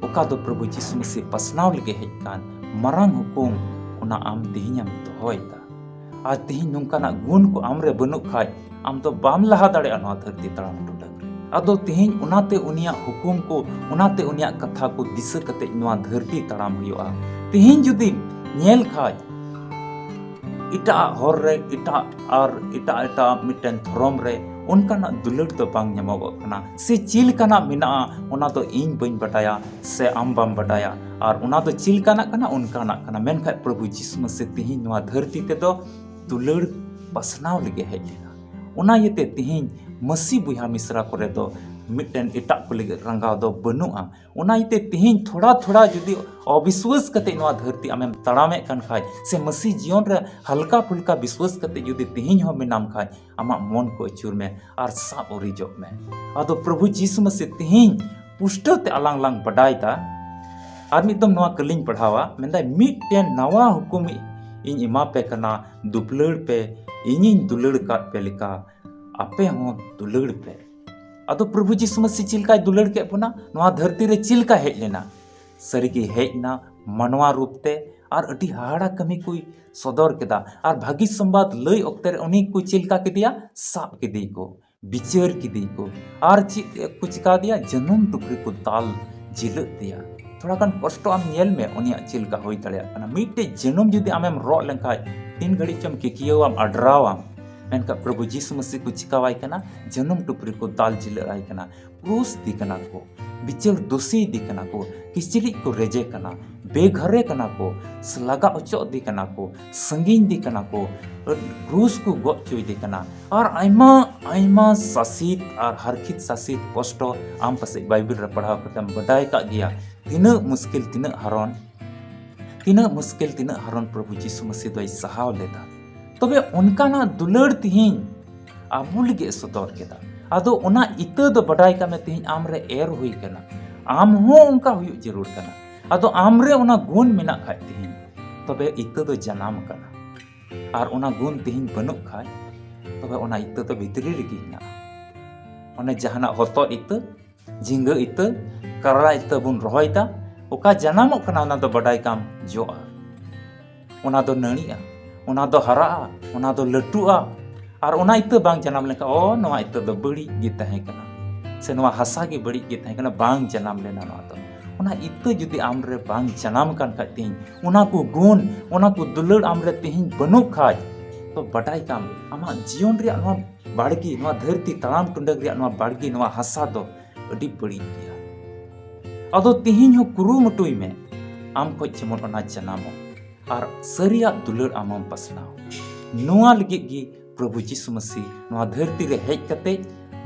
ᱚᱠᱟ ᱫᱚ ᱯᱨᱚᱵᱷᱩ ᱡᱤᱥᱩ ᱢᱟᱹᱥᱤ ᱯᱟᱥᱱᱟᱣ ᱞᱟᱹᱜᱤᱫ ᱦᱮᱡ ᱠᱟᱱ ᱢᱟᱨᱟᱝ ᱦᱩᱠᱩᱢ, ᱚᱱᱟ ᱟᱢ ᱛᱮᱦᱮᱧᱮᱢ ᱫᱚᱦᱚᱭᱮᱫᱟ᱾ ᱟᱨ ᱛᱮᱦᱮᱧ ᱱᱚᱝᱠᱟᱱᱟᱜ ᱜᱩᱱ ᱠᱚ ᱟᱢ ᱨᱮ ᱵᱟᱹᱱᱩᱜ ᱠᱷᱟᱡ, ᱟᱢ ᱫᱚ ᱵᱟᱢ ᱞᱟᱦᱟ ᱫᱟᱲᱮᱭᱟᱜᱼᱟ ᱱᱚᱣᱟ ᱫᱷᱟᱹᱨᱛᱤ ᱛᱟᱲᱟᱢ ᱴᱚᱰᱟᱝ ᱨᱮ᱾ ᱟᱫᱚ ᱛᱮᱦᱮᱧ ᱚᱱᱟᱛᱮ ᱩᱱᱤᱭᱟᱜ ᱦᱩᱠᱩᱢ ᱠᱚ, ᱚᱱᱟᱛᱮ ᱩᱱᱤᱭᱟᱜ ᱠᱟᱛᱷᱟ ᱠᱚ ᱫᱤᱥᱟᱹ ᱠᱟᱛᱮ ᱱᱚᱣᱟ ᱫᱷᱟᱹᱨᱛᱤ ᱛᱟᱲᱟᱢ ᱦᱩᱭᱩᱜᱼᱟ᱾ ᱛᱮᱦᱮᱧ ᱡᱩᱫᱤ ᱧᱮᱞ ᱠᱷᱟᱡ, ᱮᱴᱟᱜ ᱦᱚᱨ ᱨᱮ, ᱮᱴᱟᱜ ᱟᱨ ᱮᱴᱟᱜ ᱮᱴᱟᱜ ᱢᱤᱫᱴᱮᱱ ᱫᱷᱚᱨᱚᱢ ᱨᱮ ᱚᱱᱠᱟᱱᱟᱜ ᱫᱩᱞᱟᱹᱲ ᱫᱚ ᱵᱟᱝ ᱧᱟᱢᱚᱜᱚᱜ ᱠᱟᱱᱟ, ᱥᱮ ᱪᱮᱫ ᱞᱮᱠᱟᱱᱟᱜ ᱢᱮᱱᱟᱜᱼᱟ, ᱚᱱᱟ ᱫᱚ ᱤᱧ ᱵᱟᱹᱧ ᱵᱟᱰᱟᱭᱟ ᱥᱮ ᱟᱢ ᱵᱟᱢ ᱵᱟᱰᱟᱭᱟ, ᱟᱨ ᱚᱱᱟ ᱫᱚ ᱪᱮᱫ ᱞᱮᱠᱟᱱᱟᱜ ᱠᱟᱱᱟ, ᱚᱱᱠᱟᱱᱟᱜ ᱠᱟᱱᱟ᱾ ᱢᱮᱱᱠᱷᱟᱱ ᱯᱨᱚᱵᱷᱩ ᱡᱤᱥᱩ ᱢᱟᱹᱥᱤ ᱛᱮᱦᱮᱧ ᱱᱚᱣᱟ ᱫᱷᱟᱹᱨᱛᱤ ᱛᱮᱫᱚ ᱫᱩᱞᱟᱹᱲ ᱯᱟᱥᱱᱟᱣ ᱞᱟᱹᱜᱤᱫ ᱦᱮᱡ ᱞᱮᱱᱟ᱾ ᱚᱱᱟ ᱤᱭᱟᱹᱛᱮ ᱛᱮᱦᱮᱧ ᱢᱟᱹᱥᱤ ᱵᱚᱭᱦᱟ ᱢᱤᱥᱨᱟ ᱠᱚᱨᱮ ᱫᱚ ᱢᱤᱫᱴᱮᱱ ᱮᱴᱟᱜ ᱠᱚ ᱞᱟᱹᱜᱤᱫ ᱨᱟᱸᱜᱟᱣ ᱫᱚ ᱵᱟᱹᱱᱩᱜᱼᱟ᱾ ᱚᱱᱟ ᱤᱭᱟᱹᱛᱮ ᱛᱮᱦᱮᱧ ᱛᱷᱚᱲᱟ ᱛᱷᱚᱲᱟ ᱡᱩᱫᱤ ᱚᱵᱤᱥᱣᱟᱥ ᱠᱟᱛᱮ ᱱᱚᱣᱟ ᱫᱷᱟᱹᱨᱛᱤ ᱟᱢᱮᱢ ᱛᱟᱲᱟᱢᱮᱫ ᱠᱟᱱ ᱠᱷᱟᱡ, ᱥᱮ ᱢᱟᱹᱥᱤ ᱡᱤᱭᱚᱱ ᱨᱮ ᱦᱟᱞᱠᱟ ᱯᱷᱩᱞᱠᱟ ᱵᱤᱥᱣᱟᱥ ᱠᱟᱛᱮ ᱡᱩᱫᱤ ᱛᱮᱦᱮᱧ ᱦᱚᱸ ᱢᱮᱱᱟᱢ ᱠᱷᱟᱡ, ᱟᱢᱟᱜ ᱢᱚᱱ ᱠᱚ ᱟᱹᱪᱩᱨ ᱢᱮ ᱟᱨ ᱥᱟᱵ ᱩᱨᱤᱡᱚᱜ ᱢᱮ᱾ ᱟᱫᱚ ᱯᱨᱚᱵᱷᱩ ᱡᱤᱥᱩ ᱢᱟᱹᱥᱤ ᱛᱮᱦᱮᱧ ᱯᱩᱥᱴᱟᱹᱣ ᱛᱮ ᱟᱞᱟᱝ ᱞᱟᱝ ᱵᱟᱰᱟᱭ ᱫᱟ᱾ ᱟᱨ ᱢᱤᱫ ᱫᱚᱢ ᱱᱚᱣᱟ ᱠᱟᱹᱞᱤᱧ ᱯᱟᱲᱦᱟᱣᱟ, ᱢᱮᱱᱫᱟᱭ, "ᱢᱤᱫᱴᱮᱱ ᱱᱟᱣᱟ ᱦᱩᱠᱩᱢ ᱤᱧ ᱮᱢᱟ ᱯᱮ ᱠᱟᱱᱟ, ᱫᱩᱯᱞᱟᱹᱲ ᱯᱮ, ᱤᱧᱤᱧ ᱫᱩᱞᱟᱹᱲ ᱠᱟᱫ ᱯᱮ ᱞᱮᱠᱟ ᱟᱯᱮ ᱦᱚᱸ ᱫᱩᱞᱟᱹᱲ ᱯᱮ᱾" ᱟᱫᱚ ᱯᱨᱚᱵᱷᱩ ᱡᱤᱥᱩ ᱢᱟᱹᱥᱤ ᱪᱮᱫ ᱞᱮᱠᱟᱭ ᱫᱩᱞᱟᱹᱲ ᱠᱮᱫ ᱵᱚᱱᱟ? ᱱᱚᱣᱟ ᱫᱷᱟᱹᱨᱛᱤ ᱨᱮ ᱪᱮᱫ ᱞᱮᱠᱟ ᱦᱮᱡ ᱞᱮᱱᱟ? ᱥᱟᱹᱨᱤᱜᱮ ᱦᱮᱡ ᱮᱱᱟ ᱢᱟᱱᱣᱟ ᱨᱩᱯ ᱛᱮ, ᱟᱨ ᱟᱹᱰᱤ ᱦᱟᱦᱟᱲᱟ ᱠᱟᱹᱢᱤ ᱠᱚᱭ ᱥᱚᱫᱚᱨ ᱠᱮᱫᱟ᱾ ᱟᱨ ᱵᱷᱟᱹᱜᱤ ᱥᱚᱢᱵᱟᱫ ᱞᱟᱹᱭ ᱚᱠᱛᱮ ᱨᱮ ᱩᱱᱤ ᱠᱚ ᱪᱮᱫ ᱞᱮᱠᱟ ᱠᱮᱫᱮᱭᱟ? ᱥᱟᱵ ᱠᱮᱫᱮᱭᱟ ᱠᱚ, ᱵᱤᱪᱟᱹᱨ ᱠᱮᱫᱮᱭᱟ ᱠᱚ, ᱟᱨ ᱪᱮᱫ ᱠᱚ ᱪᱤᱠᱟ ᱫᱮᱭᱟ? ᱡᱟᱹᱱᱩᱢ ᱴᱩᱯᱨᱤ ᱠᱚ ᱫᱟᱞ ᱡᱤᱞᱟᱹᱜ ᱫᱮᱭᱟ᱾ ᱛᱷᱚᱲᱟ ᱜᱟᱱ ᱠᱚᱥᱴᱚ ᱟᱢ ᱧᱮᱞ ᱢᱮ, ᱩᱱᱤᱭᱟᱜ ᱪᱮᱫ ᱞᱮᱠᱟ ᱦᱩᱭ ᱫᱟᱲᱮᱭᱟᱜ ᱠᱟᱱᱟ᱾ ᱢᱤᱫᱴᱮᱡ ᱡᱟᱹᱱᱩᱢ ᱡᱩᱫᱤ ᱟᱢᱮᱢ ᱨᱚᱜ ᱞᱮᱱᱠᱷᱟᱡ, ᱛᱤᱱ ᱜᱷᱟᱹᱲᱤᱡ ᱪᱚᱢ ᱠᱤᱠᱤᱭᱟᱹᱣᱟᱢ, ᱟᱰᱨᱟᱣᱟᱢ, ᱢᱮᱱᱠᱷᱟᱱ ᱯᱨᱚᱵᱷᱩ ᱡᱤᱥᱩ ᱢᱟᱹᱥᱤ ᱠᱚ ᱪᱤᱠᱟᱣᱟᱭ ᱠᱟᱱᱟ? ᱡᱟᱹᱱᱩᱢ ᱴᱩᱯᱨᱤ ᱠᱚ ᱫᱟᱞ ᱡᱤᱞᱟᱹᱜ ᱟᱭ ᱠᱟᱱᱟ, ᱠᱨᱩᱥ ᱫᱤ ᱠᱟᱱᱟ ᱠᱚ, ᱵᱤᱪᱟᱹᱨ ᱫᱳᱥᱤ ᱫᱤ ᱠᱟᱱᱟ ᱠᱚ, ᱠᱤᱪᱨᱤᱡ ᱠᱚ ᱨᱮᱡᱮ ᱠᱟᱱᱟ, ᱵᱮᱜᱷᱟᱨᱮ ᱠᱟᱱᱟ ᱠᱚ, ᱞᱟᱜᱟ ᱚᱪᱚᱜ ᱫᱤ ᱠᱟᱱᱟ ᱠᱚ, ᱥᱟᱺᱜᱤᱧ ᱫᱤ ᱠᱟᱱᱟ ᱠᱚ, ᱠᱨᱩᱥ ᱠᱚ ᱜᱚᱡ ᱦᱚᱪᱚᱭ ᱫᱤ ᱠᱟᱱᱟ, ᱟᱨ ᱟᱭᱢᱟ ᱟᱭᱢᱟ ᱥᱟᱥᱤᱛ ᱟᱨ ᱦᱟᱨᱠᱷᱤᱛ ᱥᱟᱥᱤᱛ ᱠᱚᱥᱴᱚ ᱟᱢ ᱯᱟᱥᱮᱡ ᱵᱟᱭᱵᱮᱞ ᱨᱮ ᱯᱟᱲᱦᱟᱣ ᱠᱟᱛᱮᱢ ᱵᱟᱰᱟᱭ ᱠᱟᱜ ᱜᱮᱭᱟ᱾ ᱛᱤᱱᱟᱹᱜ ᱢᱩᱥᱠᱤᱞ, ᱛᱤᱱᱟᱹᱜ ᱦᱟᱨᱚᱱ, ᱛᱤᱱᱟᱹᱜ ᱢᱩᱥᱠᱤᱞ, ᱛᱤᱱᱟᱹᱜ ᱦᱟᱨᱚᱱ ᱯᱨᱚᱵᱷᱩ ᱡᱤᱥᱩ ᱢᱟᱹᱥᱤ ᱫᱚᱭ ᱥᱟᱦᱟᱣ ᱞᱮᱫᱟ᱾ ᱛᱚᱵᱮ ᱚᱱᱠᱟᱱᱟᱜ ᱫᱩᱞᱟᱹᱲ ᱛᱤᱦᱤᱧ ᱟᱵᱚ ᱞᱟᱹᱜᱤᱫ ᱮ ᱥᱚᱫᱚᱨ ᱠᱮᱫᱟ᱾ ᱟᱫᱚ ᱚᱱᱟ ᱤᱛᱟᱹ ᱫᱚ ᱵᱟᱰᱟᱭ ᱠᱟᱜ ᱢᱮ, ᱛᱤᱦᱤᱧ ᱟᱢ ᱨᱮ ᱮᱨ ᱦᱩᱭ ᱠᱟᱱᱟ, ᱟᱢ ᱦᱚᱸ ᱚᱱᱠᱟ ᱦᱩᱭᱩᱜ ᱡᱟᱹᱨᱩᱲ ᱠᱟᱱᱟ᱾ ᱟᱫᱚ ᱟᱢ ᱨᱮ ᱚᱱᱟ ᱜᱩᱱ ᱢᱮᱱᱟᱜ ᱠᱷᱟᱡ ᱛᱤᱦᱤᱧ, ᱛᱚᱵᱮ ᱤᱛᱟᱹ ᱫᱚ ᱡᱟᱱᱟᱢ ᱠᱟᱱᱟ᱾ ᱟᱨ ᱚᱱᱟ ᱜᱩᱱ ᱛᱤᱦᱤᱧ ᱵᱟᱹᱱᱩᱜ ᱠᱷᱟᱡ, ᱛᱚᱵᱮ ᱚᱱᱟ ᱤᱛᱟᱹ ᱫᱚ ᱵᱷᱤᱛᱨᱤ ᱨᱮᱜᱮ ᱦᱮᱱᱟᱜᱼᱟ᱾ ᱚᱱᱮ ᱡᱟᱦᱟᱱᱟᱜ ᱦᱚᱛᱚᱫ ᱤᱛᱟᱹ, ᱡᱷᱤᱸᱜᱟᱹ ᱤᱛᱟᱹ, ᱠᱟᱨᱞᱟ ᱤᱛᱟᱹ ᱵᱚᱱ ᱨᱚᱦᱚᱭ ᱫᱟ, ᱚᱠᱟ ᱡᱟᱱᱟᱢᱚᱜ ᱠᱟᱱᱟ ᱚᱱᱟ ᱫᱚ ᱵᱟᱰᱟᱭ ᱠᱟᱢ ᱡᱚᱜᱼᱟ, ᱚᱱᱟ ᱫᱚ ᱱᱟᱹᱲᱤᱜᱼᱟ, ᱚᱱᱟ ᱫᱚ ᱦᱟᱨᱟᱜᱼᱟ, ᱚᱱᱟ ᱫᱚ ᱞᱟᱹᱴᱩᱜᱼᱟ᱾ ᱟᱨ ᱚᱱᱟ ᱤᱛᱟᱹ ᱵᱟᱝ ᱡᱟᱱᱟᱢ ᱞᱮᱱᱠᱷᱟᱱ, ᱚ, ᱱᱚᱣᱟ ᱤᱛᱟᱹ ᱫᱚ ᱵᱟᱹᱲᱤᱡ ᱜᱮ ᱛᱟᱦᱮᱸ ᱠᱟᱱᱟ, ᱥᱮ ᱱᱚᱣᱟ ᱦᱟᱥᱟ ᱜᱮ ᱵᱟᱹᱲᱤᱡ ᱜᱮ ᱛᱟᱦᱮᱸ ᱠᱟᱱᱟ, ᱵᱟᱝ ᱡᱟᱱᱟᱢ ᱞᱮᱱᱟ ᱱᱚᱣᱟ ᱫᱚ᱾ ᱚᱱᱟ ᱤᱛᱟᱹ ᱡᱩᱫᱤ ᱟᱢ ᱨᱮ ᱵᱟᱝ ᱡᱟᱱᱟᱢ ᱠᱟᱱ ᱠᱷᱟᱡ ᱛᱤᱦᱤᱧ, ᱚᱱᱟ ᱠᱚ ᱜᱩᱱ, ᱚᱱᱟ ᱠᱚ ᱫᱩᱞᱟᱹᱲ ᱟᱢ ᱨᱮ ᱛᱤᱦᱤᱧ ᱵᱟᱹᱱᱩᱜ ᱠᱷᱟᱡ, ᱛᱚ ᱵᱟᱰᱟᱭ ᱠᱟᱢ, ᱟᱢᱟᱜ ᱡᱤᱭᱚᱱ ᱨᱮᱭᱟᱜ ᱱᱚᱣᱟ ᱵᱟᱲᱜᱮ, ᱱᱚᱣᱟ ᱫᱷᱟᱹᱨᱛᱤ ᱛᱟᱲᱟᱢ ᱴᱩᱰᱟᱹᱝ ᱨᱮᱭᱟᱜ ᱱᱚᱣᱟ ᱵᱟᱲᱜᱮ, ᱱᱚᱣᱟ ᱦᱟᱥᱟ ᱫᱚ ᱟᱹᱰᱤ ᱵᱟᱹᱲᱤᱡ ᱜᱮᱭᱟ᱾ ᱟᱫᱚ ᱛᱤᱦᱤᱧ ᱦᱚᱸ ᱠᱩᱨᱩᱢᱩᱴᱩᱭ ᱢᱮ, ᱟᱢ ᱠᱷᱚᱡ ᱡᱮᱢᱚᱱ ᱚᱱᱟ ᱡᱟᱱᱟᱢᱚᱜ ᱟᱨ ᱥᱟᱹᱨᱤᱭᱟᱜ ᱫᱩᱞᱟᱹᱲ ᱟᱢᱮᱢ ᱯᱟᱥᱱᱟᱣ᱾ ᱱᱚᱣᱟ ᱞᱟᱹᱜᱤᱫ ᱜᱮ ᱯᱨᱚᱵᱷᱩ ᱡᱤᱥᱩ ᱢᱟᱹᱥᱤ ᱱᱚᱣᱟ ᱫᱷᱟᱹᱨᱛᱤ ᱨᱮ ᱦᱮᱡ ᱠᱟᱛᱮ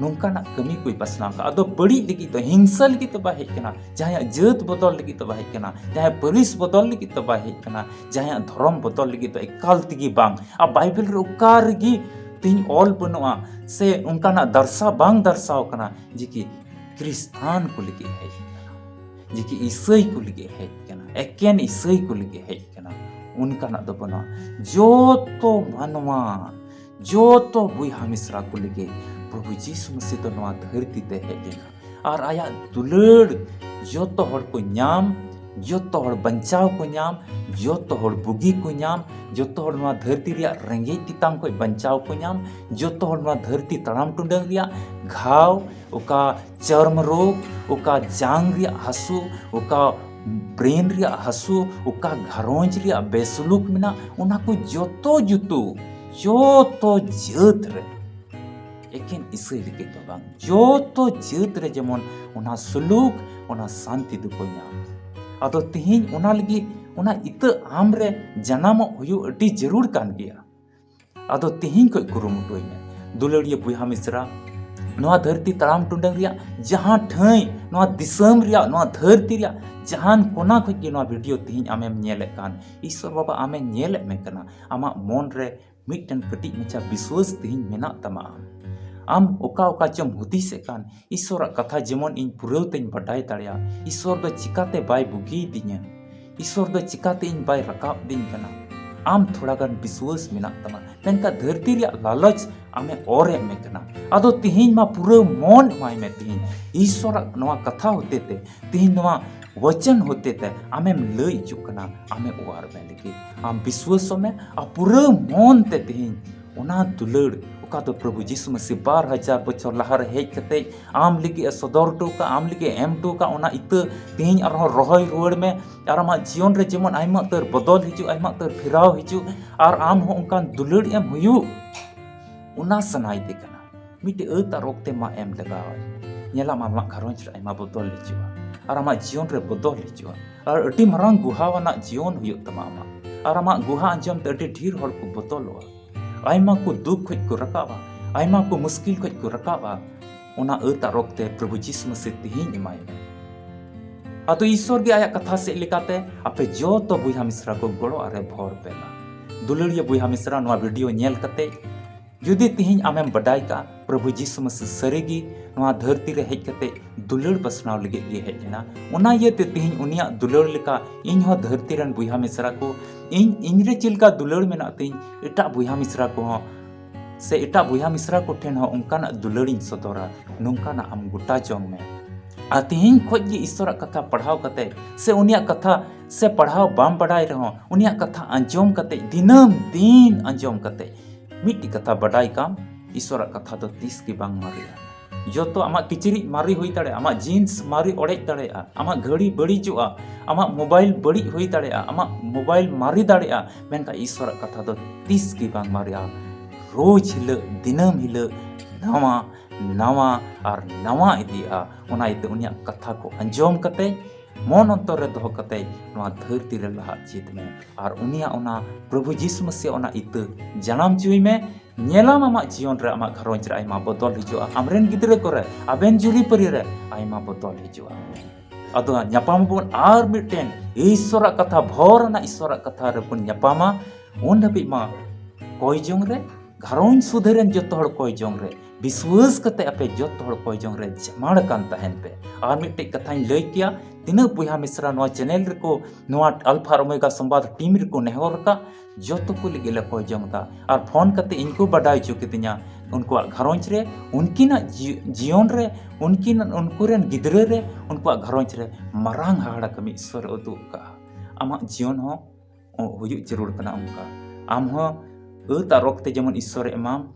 ᱱᱚᱝᱠᱟᱱᱟᱜ ᱠᱟᱹᱢᱤ ᱠᱚᱭ ᱯᱟᱥᱱᱟᱣ ᱠᱟᱜᱼᱟ᱾ ᱟᱫᱚ ᱵᱟᱹᱲᱤᱡ ᱞᱟᱹᱜᱤᱫ ᱫᱚ, ᱦᱤᱝᱥᱟ ᱞᱟᱹᱜᱤᱫ ᱫᱚ ᱵᱟᱭ ᱦᱮᱡ ᱠᱟᱱᱟ, ᱡᱟᱦᱟᱸᱭᱟᱜ ᱡᱟᱹᱛ ᱵᱚᱫᱚᱞ ᱞᱟᱹᱜᱤᱫ ᱫᱚ ᱵᱟᱭ ᱦᱮᱡ ᱠᱟᱱᱟ, ᱡᱟᱦᱟᱸᱭᱟᱜ ᱯᱟᱹᱨᱤᱥ ᱵᱚᱫᱚᱞ ᱞᱟᱹᱜᱤᱫ ᱫᱚ ᱵᱟᱭ ᱦᱮᱡ ᱠᱟᱱᱟ, ᱡᱟᱦᱟᱸᱭᱟᱜ ᱫᱷᱚᱨᱚᱢ ᱵᱚᱫᱚᱞ ᱞᱟᱹᱜᱤᱫ ᱫᱚ ᱮᱠᱟᱞ ᱛᱮᱜᱮ ᱵᱟᱝ᱾ ᱟᱨ ᱵᱟᱭᱵᱮᱞ ᱨᱮ ᱚᱠᱟ ᱨᱮᱜᱮ ᱛᱤᱦᱤᱧ ᱚᱞ ᱵᱟᱹᱱᱩᱜᱼᱟ, ᱥᱮ ᱚᱱᱠᱟᱱᱟᱜ ᱫᱟᱨᱥᱟ ᱵᱟᱝ ᱫᱟᱨᱥᱟᱣ ᱠᱟᱱᱟ ᱡᱮ ᱠᱤ ᱠᱷᱨᱤᱥᱴᱟᱱ ᱠᱚ ᱞᱟᱹᱜᱤᱫ ᱦᱮᱡ ᱠᱟᱱᱟ, ᱡᱮ ᱠᱤ ᱤᱥᱟᱹᱭ ᱠᱚ ᱞᱟᱹᱜᱤᱫ ᱦᱮᱡ ᱠᱟᱱᱟ, ᱮᱠᱮᱱ ᱤᱥᱟᱹᱭ ᱠᱚ ᱞᱟᱹᱜᱤᱫ ᱦᱮᱡ ᱠᱟᱱᱟ, ᱚᱱᱠᱟᱱᱟᱜ ᱫᱚ ᱵᱟᱹᱱᱩᱜᱼᱟ᱾ ᱡᱚᱛᱚ ᱢᱟᱱᱣᱟ, ᱡᱚᱛᱚ ᱵᱚᱭᱦᱟ ᱢᱤᱥᱨᱟ ᱠᱚ ᱞᱟᱹᱜᱤᱫ ᱯᱨᱚᱵᱷᱩ ᱡᱤᱥᱩ ᱢᱟᱹᱥᱤ ᱫᱚ ᱱᱚᱣᱟ ᱫᱷᱟᱹᱨᱛᱤ ᱛᱮ ᱦᱮᱡ ᱞᱮᱱᱟ᱾ ᱟᱨ ᱟᱭᱟᱜ ᱫᱩᱞᱟᱹᱲ ᱡᱚᱛᱚ ᱦᱚᱲ ᱠᱚ ᱧᱟᱢ, ᱡᱚᱛᱚ ᱦᱚᱲ ᱵᱟᱧᱪᱟᱣ ᱠᱚ ᱧᱟᱢ, ᱡᱚᱛᱚ ᱦᱚᱲ ᱵᱩᱜᱤ ᱠᱚ ᱧᱟᱢ, ᱡᱚᱛᱚ ᱦᱚᱲ ᱱᱚᱣᱟ ᱫᱷᱟᱹᱨᱛᱤ ᱨᱮᱭᱟᱜ ᱨᱮᱸᱜᱮᱡ ᱛᱮᱛᱟᱝ ᱠᱷᱚᱱ ᱵᱟᱧᱪᱟᱣ ᱠᱚ ᱧᱟᱢ, ᱡᱚᱛᱚ ᱦᱚᱲ ᱱᱚᱣᱟ ᱫᱷᱟᱹᱨᱛᱤ ᱛᱟᱲᱟᱢ ᱴᱩᱰᱟᱹᱝ ᱨᱮᱭᱟᱜ ᱜᱷᱟᱣ, ᱚᱠᱟ ᱪᱚᱨᱢ ᱨᱳᱜᱽ, ᱚᱠᱟ ᱡᱟᱝ ᱨᱮᱭᱟᱜ ᱦᱟᱹᱥᱩ, ᱚᱠᱟ ᱵᱨᱮᱱ ᱨᱮᱭᱟᱜ ᱦᱟᱹᱥᱩ, ᱚᱠᱟ ᱜᱷᱟᱨᱚᱸᱡᱽ ᱨᱮᱭᱟᱜ ᱵᱮᱥᱩᱞᱩᱠ ᱢᱮᱱᱟᱜ, ᱚᱱᱟ ᱠᱚ ᱡᱚᱛᱚ ᱡᱩᱛᱩ, ᱡᱚᱛᱚ ᱡᱟᱹᱛ ᱨᱮ, ᱮᱠᱮᱱ ᱤᱥᱟᱹᱭ ᱞᱟᱹᱜᱤᱫ ᱫᱚ ᱵᱟᱝ, ᱡᱚᱛᱚ ᱡᱟᱹᱛ ᱨᱮ ᱡᱮᱢᱚᱱ ᱚᱱᱟ ᱥᱩᱞᱩᱠ, ᱚᱱᱟ ᱥᱟᱱᱛᱤ ᱫᱚᱠᱚ ᱧᱟᱢ᱾ ᱟᱫᱚ ᱛᱤᱦᱤᱧ ᱚᱱᱟ ᱞᱟᱹᱜᱤᱫ ᱚᱱᱟ ᱤᱛᱟᱹ ᱟᱢ ᱨᱮ ᱡᱟᱱᱟᱢᱚᱜ ᱦᱩᱭᱩᱜ ᱟᱹᱰᱤ ᱡᱟᱹᱨᱩᱲ ᱠᱟᱱ ᱜᱮᱭᱟ᱾ ᱟᱫᱚ ᱛᱤᱦᱤᱧ ᱠᱷᱚᱱ ᱠᱩᱨᱩᱢᱩᱴᱩᱭ ᱢᱮ, ᱫᱩᱞᱟᱹᱲᱤᱭᱟᱹ ᱵᱚᱭᱦᱟ ᱢᱤᱥᱨᱟ, ᱱᱚᱣᱟ ᱫᱷᱟᱹᱨᱛᱤ ᱛᱟᱲᱟᱢ ᱴᱩᱰᱟᱹᱝ ᱨᱮᱭᱟᱜ ᱡᱟᱦᱟᱸ ᱴᱷᱟᱹᱭ, ᱱᱚᱣᱟ ᱫᱤᱥᱚᱢ ᱨᱮᱭᱟᱜ, ᱱᱚᱣᱟ ᱫᱷᱟᱹᱨᱛᱤ ᱨᱮᱭᱟᱜ ᱡᱟᱦᱟᱱ ᱠᱚᱱᱟ ᱠᱷᱚᱱ ᱜᱮ ᱱᱚᱣᱟ ᱵᱷᱤᱰᱤᱭᱳ ᱛᱤᱦᱤᱧ ᱟᱢᱮᱢ ᱧᱮᱞᱮᱫ ᱠᱟᱱ, ᱤᱥᱚᱨ ᱵᱟᱵᱟ ᱟᱢᱮ ᱧᱮᱞᱮᱫ ᱢᱮ ᱠᱟᱱᱟ᱾ ᱟᱢᱟᱜ ᱢᱚᱱ ᱨᱮ ᱢᱤᱫᱴᱮᱱ ᱠᱟᱹᱴᱤᱡ ᱢᱟᱪᱷᱟ ᱵᱤᱥᱣᱟᱹᱥ ᱛᱮᱦᱮᱧ ᱢᱮᱱᱟᱜ ᱛᱟᱢᱟ᱾ ᱟᱢ, ᱟᱢ ᱚᱠᱟ ᱚᱠᱟ ᱪᱚᱢ ᱦᱩᱫᱤᱥᱮᱫ ᱠᱟᱱ, ᱤᱥᱚᱨᱟᱜ ᱠᱟᱛᱷᱟ ᱡᱮᱢᱚᱱ ᱤᱧ ᱯᱩᱨᱟᱹᱣ ᱛᱮᱧ ᱵᱟᱰᱟᱭ ᱫᱟᱲᱮᱭᱟᱜᱼᱟ, ᱤᱥᱚᱨ ᱫᱚ ᱪᱤᱠᱟᱛᱮ ᱵᱟᱭ ᱵᱩᱜᱤᱭᱮᱫᱤᱧᱟ, ᱤᱥᱚᱨ ᱫᱚ ᱪᱤᱠᱟᱛᱮ ᱤᱧ ᱵᱟᱭ ᱨᱟᱠᱟᱵ ᱫᱤᱧ ᱠᱟᱱᱟ, ᱟᱢ ᱛᱷᱚᱲᱟ ᱜᱟᱱ ᱵᱤᱥᱣᱟᱹᱥ ᱢᱮᱱᱟᱜ ᱛᱟᱢᱟ, ᱢᱮᱱᱠᱷᱟᱱ ᱫᱷᱟᱹᱨᱛᱤ ᱨᱮᱭᱟᱜ ᱞᱟᱞᱚᱪ ᱟᱢᱮ ᱚᱨ ᱮᱫ ᱢᱮ ᱠᱟᱱᱟ᱾ ᱟᱫᱚ ᱛᱤᱦᱤᱧ ᱢᱟ ᱯᱩᱨᱟᱹ ᱢᱚᱱ ᱮᱢᱟᱭ ᱢᱮ ᱛᱤᱦᱤᱧ ᱤᱥᱚᱨᱟᱜ ᱱᱚᱣᱟ ᱠᱟᱛᱷᱟ ᱦᱚᱛᱮ ᱛᱮ, ᱛᱤᱦᱤᱧ ᱱᱚᱣᱟ ᱣᱟᱪᱚᱱ ᱦᱚᱛᱮ ᱛᱮ ᱟᱢᱮᱢ ᱞᱟᱹᱭ ᱦᱤᱡᱩᱜ ᱠᱟᱱᱟ, ᱟᱢᱮ ᱚᱣᱟᱨ ᱢᱮ ᱞᱟᱹᱜᱤᱫ᱾ ᱟᱢ ᱵᱤᱥᱣᱟᱹᱥᱚᱜ ᱢᱮ ᱟᱨ ᱯᱩᱨᱟᱹ ᱢᱚᱱ ᱛᱮ ᱛᱤᱦᱤᱧ ᱚᱱᱟ ᱫᱩᱞᱟᱹᱲ, ᱚᱠᱟ ᱫᱚ ᱯᱨᱚᱵᱷᱩ ᱡᱤᱥᱩ ᱢᱟᱹᱥᱤ ᱵᱟᱨ ᱦᱟᱡᱟᱨ ᱵᱚᱪᱷᱚᱨ ᱞᱟᱦᱟ ᱨᱮ ᱦᱮᱡ ᱠᱟᱛᱮ ᱟᱢ ᱞᱟᱹᱜᱤᱫ ᱮ ᱥᱚᱫᱚᱨ ᱦᱚᱴᱚ ᱠᱟᱜ, ᱟᱢ ᱞᱟᱹᱜᱤᱫ ᱮ ᱮᱢ ᱦᱚᱴᱚ ᱠᱟᱜ, ᱚᱱᱟ ᱤᱛᱟᱹ ᱛᱤᱦᱤᱧ ᱟᱨᱦᱚᱸ ᱨᱚᱦᱚᱭ ᱨᱩᱣᱟᱹᱲ ᱢᱮ᱾ ᱟᱨ ᱟᱢᱟᱜ ᱡᱤᱭᱚᱱ ᱨᱮ ᱡᱮᱢᱚᱱ ᱟᱭᱢᱟ ᱩᱛᱟᱹᱨ ᱵᱚᱫᱚᱞ ᱦᱤᱡᱩᱜ, ᱟᱭᱢᱟ ᱩᱛᱟᱹᱨ ᱯᱷᱮᱨᱟᱣ ᱦᱤᱡᱩᱜ, ᱟᱨ ᱟᱢ ᱦᱚᱸ ᱚᱱᱠᱟᱱ ᱫᱩᱞᱟᱹᱲ ᱮᱢ ᱦᱩᱭᱩᱜ, ᱚᱱᱟ ᱥᱟᱱᱟᱭᱮᱫᱮ ᱠᱟᱱᱟ᱾ ᱢᱤᱫᱴᱮᱡ ᱟᱹᱛ ᱟᱨ ᱚᱠᱛᱮ ᱢᱟ ᱮᱢ ᱞᱟᱜᱟᱣᱟᱭ᱾ ᱧᱮᱞᱟᱢ, ᱟᱢᱟᱜ ᱜᱷᱟᱨᱚᱸᱡᱽ ᱨᱮ ᱟᱭᱢᱟ ᱵᱚᱫᱚᱞ ᱦᱤᱡᱩᱜᱼᱟ, ᱟᱨ ᱟᱢᱟᱜ ᱡᱤᱭᱚᱱ ᱨᱮ ᱵᱚᱫᱚᱞ ᱦᱤᱡᱩᱜᱼᱟ, ᱟᱨ ᱟᱹᱰᱤ ᱢᱟᱨᱟᱝ ᱜᱩᱦᱟᱣᱟᱱᱟᱜ ᱡᱤᱭᱚᱱ ᱦᱩᱭᱩᱜ ᱛᱟᱢᱟ ᱟᱢᱟᱜ᱾ ᱟᱨ ᱟᱢᱟᱜ ᱜᱩᱦᱟ ᱟᱸᱡᱚᱢ ᱛᱮ ᱟᱹᱰᱤ ᱰᱷᱮᱨ ᱦᱚᱲ ᱠᱚ ᱵᱚᱫᱚᱞᱚᱜᱼᱟ, ᱟᱭᱢᱟ ᱠᱚ ᱫᱩᱠ ᱠᱷᱚᱡ ᱠᱚ ᱨᱟᱠᱟᱵᱼᱟ, ᱟᱭᱢᱟ ᱠᱚ ᱢᱩᱥᱠᱤᱞ ᱠᱷᱚᱡ ᱠᱚ ᱨᱟᱠᱟᱵᱼᱟ᱾ ᱚᱱᱟ ᱟᱹᱛ ᱟᱨ ᱚᱠᱛᱮ ᱯᱨᱚᱵᱷᱩ ᱡᱤᱥᱩ ᱢᱟᱹᱥᱤ ᱛᱤᱦᱤᱧ ᱮᱢᱟᱭ ᱢᱮ᱾ ᱟᱫᱚ ᱤᱥᱚᱨ ᱜᱮ ᱟᱭᱟᱜ ᱠᱟᱛᱷᱟ ᱥᱮᱫ ᱞᱮᱠᱟᱛᱮ ᱟᱯᱮ ᱡᱚᱛᱚ ᱵᱚᱭᱦᱟ ᱢᱤᱥᱨᱟ ᱠᱚ ᱜᱚᱲᱚ ᱟᱨᱮ ᱵᱷᱚᱨ ᱯᱮ ᱢᱟ᱾ ᱫᱩᱞᱟᱹᱲᱤᱭᱟᱹ ᱵᱚᱭᱦᱟ ᱢᱤᱥᱨᱟ, ᱱᱚᱣᱟ ᱵᱷᱤᱰᱤᱭᱳ ᱧᱮᱞ ᱠᱟᱛᱮ ᱡᱩᱫᱤ ᱛᱤᱦᱤᱧ ᱟᱢᱮᱢ ᱵᱟᱰᱟᱭ ᱠᱟᱜᱼᱟ ᱯᱨᱚᱵᱷᱩ ᱡᱤᱥᱩ ᱢᱟᱹᱥᱤ ᱥᱟᱹᱨᱤᱜᱮ ᱱᱚᱣᱟ ᱫᱷᱟᱹᱨᱛᱤ ᱨᱮ ᱦᱮᱡ ᱠᱟᱛᱮ ᱫᱩᱞᱟᱹᱲ ᱯᱟᱥᱱᱟᱣ ᱞᱟᱹᱜᱤᱫ ᱜᱮ ᱦᱮᱡ ᱞᱮᱱᱟ, ᱚᱱᱟ ᱤᱭᱟᱹᱛᱮ ᱛᱤᱦᱤᱧ ᱩᱱᱤᱭᱟᱜ ᱫᱩᱞᱟᱹᱲ ᱞᱮᱠᱟ ᱤᱧ ᱦᱚᱸ ᱫᱷᱟᱹᱨᱛᱤ ᱨᱮᱱ ᱵᱚᱭᱦᱟ ᱢᱤᱥᱨᱟ ᱠᱚ, ᱤᱧ, ᱤᱧ ᱨᱮ ᱪᱮᱫ ᱞᱮᱠᱟ ᱫᱩᱞᱟᱹᱲ ᱢᱮᱱᱟᱜ ᱛᱤᱧ, ᱮᱴᱟᱜ ᱵᱚᱭᱦᱟ ᱢᱤᱥᱨᱟ ᱠᱚᱦᱚᱸ ᱥᱮ ᱮᱴᱟᱜ ᱵᱚᱭᱦᱟ ᱢᱤᱥᱨᱟ ᱠᱚ ᱴᱷᱮᱱ ᱦᱚᱸ ᱚᱱᱠᱟᱱᱟᱜ ᱫᱩᱞᱟᱹᱲᱤᱧ ᱥᱚᱫᱚᱨᱟ, ᱱᱚᱝᱠᱟᱱᱟᱜ ᱟᱢ ᱜᱚᱴᱟ ᱡᱚᱝ ᱢᱮ᱾ ᱟᱨ ᱛᱤᱦᱤᱧ ᱠᱷᱚᱡ ᱜᱮ ᱤᱥᱚᱨᱟᱜ ᱠᱟᱛᱷᱟ ᱯᱟᱲᱦᱟᱣ ᱠᱟᱛᱮ ᱥᱮ ᱩᱱᱤᱭᱟᱜ ᱠᱟᱛᱷᱟ ᱥᱮ ᱯᱟᱲᱦᱟᱣ ᱵᱟᱢ ᱵᱟᱰᱟᱭ ᱨᱮᱦᱚᱸ, ᱩᱱᱤᱭᱟᱜ ᱠᱟᱛᱷᱟ ᱟᱸᱡᱚᱢ ᱠᱟᱛᱮ, ᱫᱤᱱᱟᱹᱢ ᱫᱤᱱ ᱟᱸᱡᱚᱢ ᱠᱟᱛᱮ, ᱢᱤᱫᱴᱤᱡ ᱠᱟᱛᱷᱟ ᱵᱟᱰᱟᱭ ᱠᱟᱢ, ᱤᱥᱚᱨᱟᱜ ᱠᱟᱛᱷᱟ ᱫᱚ ᱛᱤᱥ ᱜᱮ ᱵᱟᱝ ᱢᱟᱨᱮᱜᱼᱟ᱾ ᱡᱚᱛᱚ ᱟᱢᱟᱜ ᱠᱤᱪᱨᱤᱡ ᱢᱟᱨᱮ ᱦᱩᱭ ᱫᱟᱲᱮᱭᱟᱜᱼᱟ, ᱟᱢᱟᱜ ᱡᱤᱱᱥ ᱢᱟᱨᱮ ᱚᱲᱮᱡ ᱫᱟᱲᱮᱭᱟᱜᱼᱟ, ᱟᱢᱟᱜ ᱜᱷᱟᱹᱲᱤ ᱵᱟᱹᱲᱤᱡᱚᱜᱼᱟ, ᱟᱢᱟᱜ ᱢᱳᱵᱟᱭᱤᱞ ᱵᱟᱹᱲᱤᱡ ᱦᱩᱭ ᱫᱟᱲᱮᱭᱟᱜᱼᱟ, ᱟᱢᱟᱜ ᱢᱳᱵᱟᱭᱤᱞ ᱢᱟᱨᱮ ᱫᱟᱲᱮᱭᱟᱜᱼᱟ, ᱢᱮᱱᱠᱷᱟᱱ ᱤᱥᱚᱨᱟᱜ ᱠᱟᱛᱷᱟ ᱫᱚ ᱛᱤᱥ ᱜᱮ ᱵᱟᱝ ᱢᱟᱨᱮᱜᱼᱟ᱾ ᱨᱳᱡᱽ ᱦᱤᱞᱳᱜ, ᱫᱤᱱᱟᱹᱢ ᱦᱤᱞᱳᱜ ᱱᱟᱣᱟ, ᱱᱟᱣᱟ ᱟᱨ ᱱᱟᱣᱟ ᱤᱫᱤᱜᱼᱟ᱾ ᱚᱱᱟ ᱤᱭᱟᱹᱛᱮ ᱩᱱᱤᱭᱟᱜ ᱠᱟᱛᱷᱟ ᱠᱚ ᱟᱸᱡᱚᱢ ᱠᱟᱛᱮ, ᱢᱚᱱ ᱚᱱᱛᱚᱨ ᱨᱮ ᱫᱚᱦᱚ ᱠᱟᱛᱮ ᱱᱚᱣᱟ ᱫᱷᱟᱹᱨᱛᱤ ᱨᱮ ᱞᱟᱦᱟᱜ ᱪᱮᱫ ᱢᱮ᱾ ᱟᱨ ᱩᱱᱤᱭᱟᱜ ᱚᱱᱟ ᱯᱨᱚᱵᱷᱩ ᱡᱤᱥᱩ ᱢᱟᱹᱥᱤᱭᱟᱜ ᱚᱱᱟ ᱤᱛᱟᱹ ᱡᱟᱱᱟᱢ ᱦᱚᱪᱚᱭ ᱢᱮ᱾ ᱧᱮᱞᱟᱢ ᱟᱢᱟᱜ ᱡᱤᱭᱚᱱ ᱨᱮ, ᱟᱢᱟᱜ ᱜᱷᱟᱨᱚᱸᱡᱽ ᱨᱮ ᱟᱭᱢᱟ ᱵᱚᱫᱚᱞ ᱦᱤᱡᱩᱜᱼᱟ, ᱟᱢᱨᱮᱱ ᱜᱤᱫᱽᱨᱟᱹ ᱠᱚᱨᱮ, ᱟᱵᱮᱱ ᱡᱩᱨᱤᱯᱟᱹᱨᱤ ᱨᱮ ᱟᱭᱢᱟ ᱵᱚᱫᱚᱞ ᱦᱤᱡᱩᱜᱼᱟ᱾ ᱟᱫᱚ ᱧᱟᱯᱟᱢ ᱟᱵᱚᱱ ᱟᱨ ᱢᱤᱫᱴᱮᱱ ᱤᱥᱚᱨᱟᱜ ᱠᱟᱛᱷᱟ, ᱵᱷᱚᱨ ᱟᱱᱟᱜ ᱤᱥᱚᱨᱟᱜ ᱠᱟᱛᱷᱟ ᱨᱮᱵᱚᱱ ᱧᱟᱯᱟᱢᱟ᱾ ᱩᱱ ᱫᱷᱟᱹᱵᱤᱡ ᱢᱟ ᱠᱚᱭ ᱡᱚᱝ ᱨᱮ, ᱜᱷᱟᱨᱚᱸᱡᱽ ᱥᱩᱫᱷᱟᱹ ᱨᱮᱱ ᱡᱚᱛᱚ ᱦᱚᱲ ᱠᱚᱭ ᱡᱚᱝ ᱨᱮ, ᱵᱤᱥᱣᱟᱹᱥ ᱠᱟᱛᱮ ᱟᱯᱮ ᱡᱚᱛᱚ ᱦᱚᱲ ᱠᱚᱭ ᱡᱚᱝ ᱨᱮ ᱡᱟᱢᱟᱲ ᱟᱠᱟᱱ ᱛᱟᱦᱮᱱ ᱯᱮ᱾ ᱟᱨ ᱢᱤᱫᱴᱮᱡ ᱠᱟᱛᱷᱟᱧ ᱞᱟᱹᱭ ᱠᱮᱭᱟ, ᱛᱤᱱᱟᱹᱜ ᱵᱚᱭᱦᱟ ᱢᱤᱥᱨᱟ ᱱᱚᱣᱟ ᱪᱮᱱᱮᱞ ᱨᱮᱠᱚ, ᱱᱚᱣᱟ ᱟᱞᱯᱷᱟ ᱟᱨ ᱳᱢᱮᱜᱟ ᱥᱚᱢᱵᱟᱫ ᱴᱤᱢ ᱨᱮᱠᱚ ᱱᱮᱦᱚᱨ ᱟᱠᱟᱫ, ᱡᱚᱛᱚ ᱠᱚ ᱞᱟᱹᱜᱤᱫ ᱞᱮ ᱠᱚᱭ ᱡᱚᱝ ᱮᱫᱟ᱾ ᱟᱨ ᱯᱷᱳᱱ ᱠᱟᱛᱮ ᱤᱧ ᱠᱚ ᱵᱟᱰᱟᱭ ᱦᱚᱪᱚ ᱠᱤᱫᱤᱧᱟ, ᱩᱱᱠᱩᱣᱟᱜ ᱜᱷᱟᱨᱚᱸᱡᱽ ᱨᱮ, ᱩᱱᱠᱤᱱᱟᱜ ᱡᱤ-, ᱡᱤᱭᱚᱱ ᱨᱮ, ᱩᱱᱠᱤᱱ, ᱩᱱᱠᱩ ᱨᱮᱱ ᱜᱤᱫᱽᱨᱟᱹ ᱨᱮ, ᱩᱱᱠᱩᱣᱟᱜ ᱜᱷᱟᱨᱚᱸᱡᱽ ᱨᱮ ᱢᱟᱨᱟᱝ ᱦᱟᱦᱟᱲᱟ ᱠᱟᱹᱢᱤ ᱤᱥᱥᱚᱨᱮ ᱩᱫᱩᱜ ᱟᱠᱟᱫᱼᱟ᱾ ᱟᱢᱟᱜ ᱡᱤᱭᱚᱱ ᱦᱚᱸ ᱦᱩᱭᱩᱜ ᱡᱟᱹᱨᱩᱲ ᱠᱟᱱᱟ ᱚᱱᱠᱟ᱾ ᱟᱢ ᱦᱚᱸ ᱟᱹᱛ ᱟᱨ ᱨᱚᱠᱛᱮ ᱡᱮᱢᱚᱱ ᱤᱥᱥᱚᱨᱮ ᱮᱢᱟᱢ,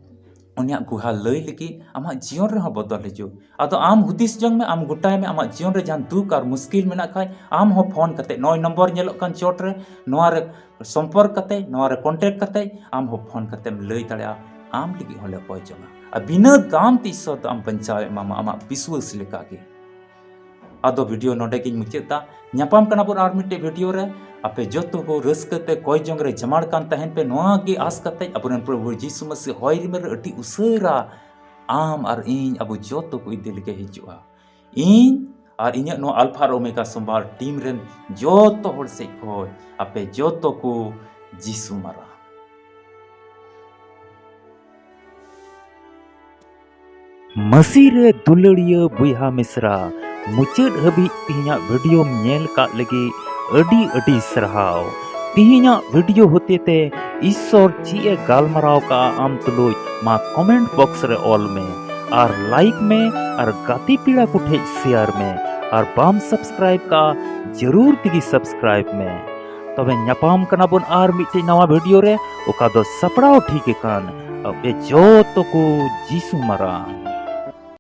ᱩᱱᱤᱭᱟᱜ ᱜᱩᱦᱟ ᱞᱟᱹᱭ ᱞᱟᱹᱜᱤᱫ ᱟᱢᱟᱜ ᱡᱤᱭᱚᱱ ᱨᱮᱦᱚᱸ ᱵᱚᱫᱚᱞ ᱦᱤᱡᱩᱜ᱾ ᱟᱫᱚ ᱟᱢ ᱦᱩᱫᱤᱥ ᱡᱚᱝ ᱢᱮ, ᱟᱢ ᱜᱚᱴᱟᱭ ᱢᱮ, ᱟᱢᱟᱜ ᱡᱤᱭᱚᱱ ᱨᱮ ᱡᱟᱦᱟᱸ ᱫᱩᱠ ᱟᱨ ᱢᱩᱥᱠᱤᱞ ᱢᱮᱱᱟᱜ ᱠᱷᱟᱡ, ᱟᱢ ᱦᱚᱸ ᱯᱷᱳᱱ ᱠᱟᱛᱮ, ᱱᱚᱭ ᱱᱚᱢᱵᱚᱨ ᱧᱮᱞᱚᱜ ᱠᱟᱱ ᱪᱚᱴ ᱨᱮ, ᱱᱚᱣᱟ ᱨᱮ ᱥᱚᱢᱯᱚᱨᱠ ᱠᱟᱛᱮ, ᱱᱚᱣᱟ ᱨᱮ ᱠᱚᱱᱴᱮᱠᱴ ᱠᱟᱛᱮ, ᱟᱢ ᱦᱚᱸ ᱯᱷᱳᱱ ᱠᱟᱛᱮᱢ ᱞᱟᱹᱭ ᱫᱟᱲᱮᱭᱟᱜᱼᱟ᱾ ᱟᱢ ᱞᱟᱹᱜᱤᱫ ᱦᱚᱸᱞᱮ ᱠᱚᱭ ᱡᱚᱝᱟ᱾ ᱟᱨ ᱵᱤᱱᱟᱹ ᱫᱟᱢ ᱛᱮ ᱤᱥᱥᱚᱨ ᱫᱚ ᱟᱢ ᱵᱟᱧᱪᱟᱣ ᱮ ᱮᱢᱟᱢᱟ ᱟᱢᱟᱜ ᱵᱤᱥᱣᱟᱹᱥ ᱞᱮᱠᱟᱜᱮ᱾ ᱟᱫᱚ ᱵᱷᱤᱰᱤᱭᱳ ᱱᱚᱰᱮ ᱜᱤᱧ ᱢᱩᱪᱟᱹᱫ ᱫᱟ᱾ ᱧᱟᱯᱟᱢ ᱠᱟᱱᱟ ᱵᱚᱱ ᱟᱨ ᱢᱤᱫᱴᱮᱡ ᱵᱷᱤᱰᱤᱭᱳ ᱨᱮ᱾ ᱟᱯᱮ ᱡᱚᱛᱚ ᱠᱚ ᱨᱟᱹᱥᱠᱟᱹ ᱛᱮ ᱠᱚᱭ ᱡᱚᱝ ᱨᱮ ᱡᱟᱢᱟᱲ ᱠᱟᱱ ᱛᱟᱦᱮᱱ ᱯᱮ, ᱱᱚᱣᱟ ᱜᱮ ᱟᱥ ᱠᱟᱛᱮ ᱟᱵᱚᱨᱮᱱ ᱯᱨᱚᱵᱷᱩ ᱡᱤᱥᱩ ᱢᱟᱥᱤ ᱦᱚᱭ ᱨᱤᱢᱤᱞ ᱨᱮ ᱟᱹᱰᱤ ᱩᱥᱟᱹᱨᱟ ᱟᱢ ᱟᱨ ᱤᱧ, ᱟᱵᱚ ᱡᱚᱛᱚ ᱠᱚ ᱤᱫᱤ ᱞᱟᱹᱜᱤᱫ ᱦᱤᱡᱩᱜᱼᱟ᱾ ᱤᱧ ᱟᱨ ᱤᱧᱟᱹᱜ ᱱᱚᱣᱟ ᱟᱞᱯᱷᱟ ᱟᱨ ᱳᱢᱮᱜᱟ ᱥᱚᱢᱵᱟᱫ ᱴᱤᱢ ᱨᱮᱱ ᱡᱚᱛᱚ ᱦᱚᱲ ᱥᱮᱫ ᱠᱷᱚᱱ ᱟᱯᱮ ᱡᱚᱛᱚ ᱠᱚ ᱡᱤᱥᱩ ᱢᱟᱨᱟᱝ᱾ ᱢᱟᱹᱥᱤ ᱨᱮ ᱫᱩᱞᱟᱹᱲᱤᱭᱟᱹ ᱵᱚᱭᱦᱟ ᱢᱤᱥᱨᱟ, ᱢᱩᱪᱟᱹᱫ ᱦᱟᱹᱵᱤᱡ ᱛᱤᱦᱤᱧᱟᱜ ᱵᱷᱤᱰᱤᱭᱳᱢ ᱧᱮᱞ ᱠᱟᱜ ᱞᱟᱹᱜᱤᱫ ᱟᱹᱰᱤ ᱟᱹᱰᱤ ᱥᱟᱨᱦᱟᱣ᱾ ᱛᱤᱦᱤᱧᱟᱜ ᱵᱷᱤᱰᱤᱭᱳ ᱦᱚᱛᱮᱛᱮ ᱤᱥᱥᱚᱨ ᱪᱮᱫ ᱮ ᱜᱟᱞᱢᱟᱨᱟᱣ ᱠᱟᱜᱼᱟ ᱟᱢ ᱛᱩᱞᱩᱡ, ᱢᱟ ᱠᱚᱢᱮᱱᱴ ᱵᱚᱠᱥ ᱨᱮ ᱚᱞ ᱢᱮ ᱟᱨ ᱞᱟᱭᱤᱠ ᱢᱮ ᱟᱨ ᱜᱟᱛᱮ ᱯᱮᱲᱟ ᱠᱚ ᱴᱷᱮᱡ ᱥᱮᱭᱟᱨ ᱢᱮ᱾ ᱟᱨ ᱵᱟᱢ ᱥᱟᱵᱥᱠᱨᱟᱭᱤᱵ ᱠᱟᱜᱼᱟ, ᱡᱟᱹᱨᱩᱲ ᱛᱮᱜᱮ ᱥᱟᱵᱥᱠᱨᱟᱭᱤᱵ ᱢᱮ᱾ ᱛᱚᱵᱮ ᱧᱟᱯᱟᱢ ᱠᱟᱱᱟ ᱵᱚᱱ ᱟᱨ ᱢᱤᱫᱴᱮᱡ ᱱᱟᱣᱟ ᱵᱷᱤᱰᱤᱭᱳ ᱨᱮ, ᱚᱠᱟ ᱫᱚ ᱥᱟᱯᱲᱟᱣ ᱴᱷᱤᱠ ᱟᱠᱟᱱ ᱟᱯᱮ ᱡᱚᱛᱚ ᱠᱚ ᱡᱤᱥᱩ ᱢᱟᱨᱟᱝ᱾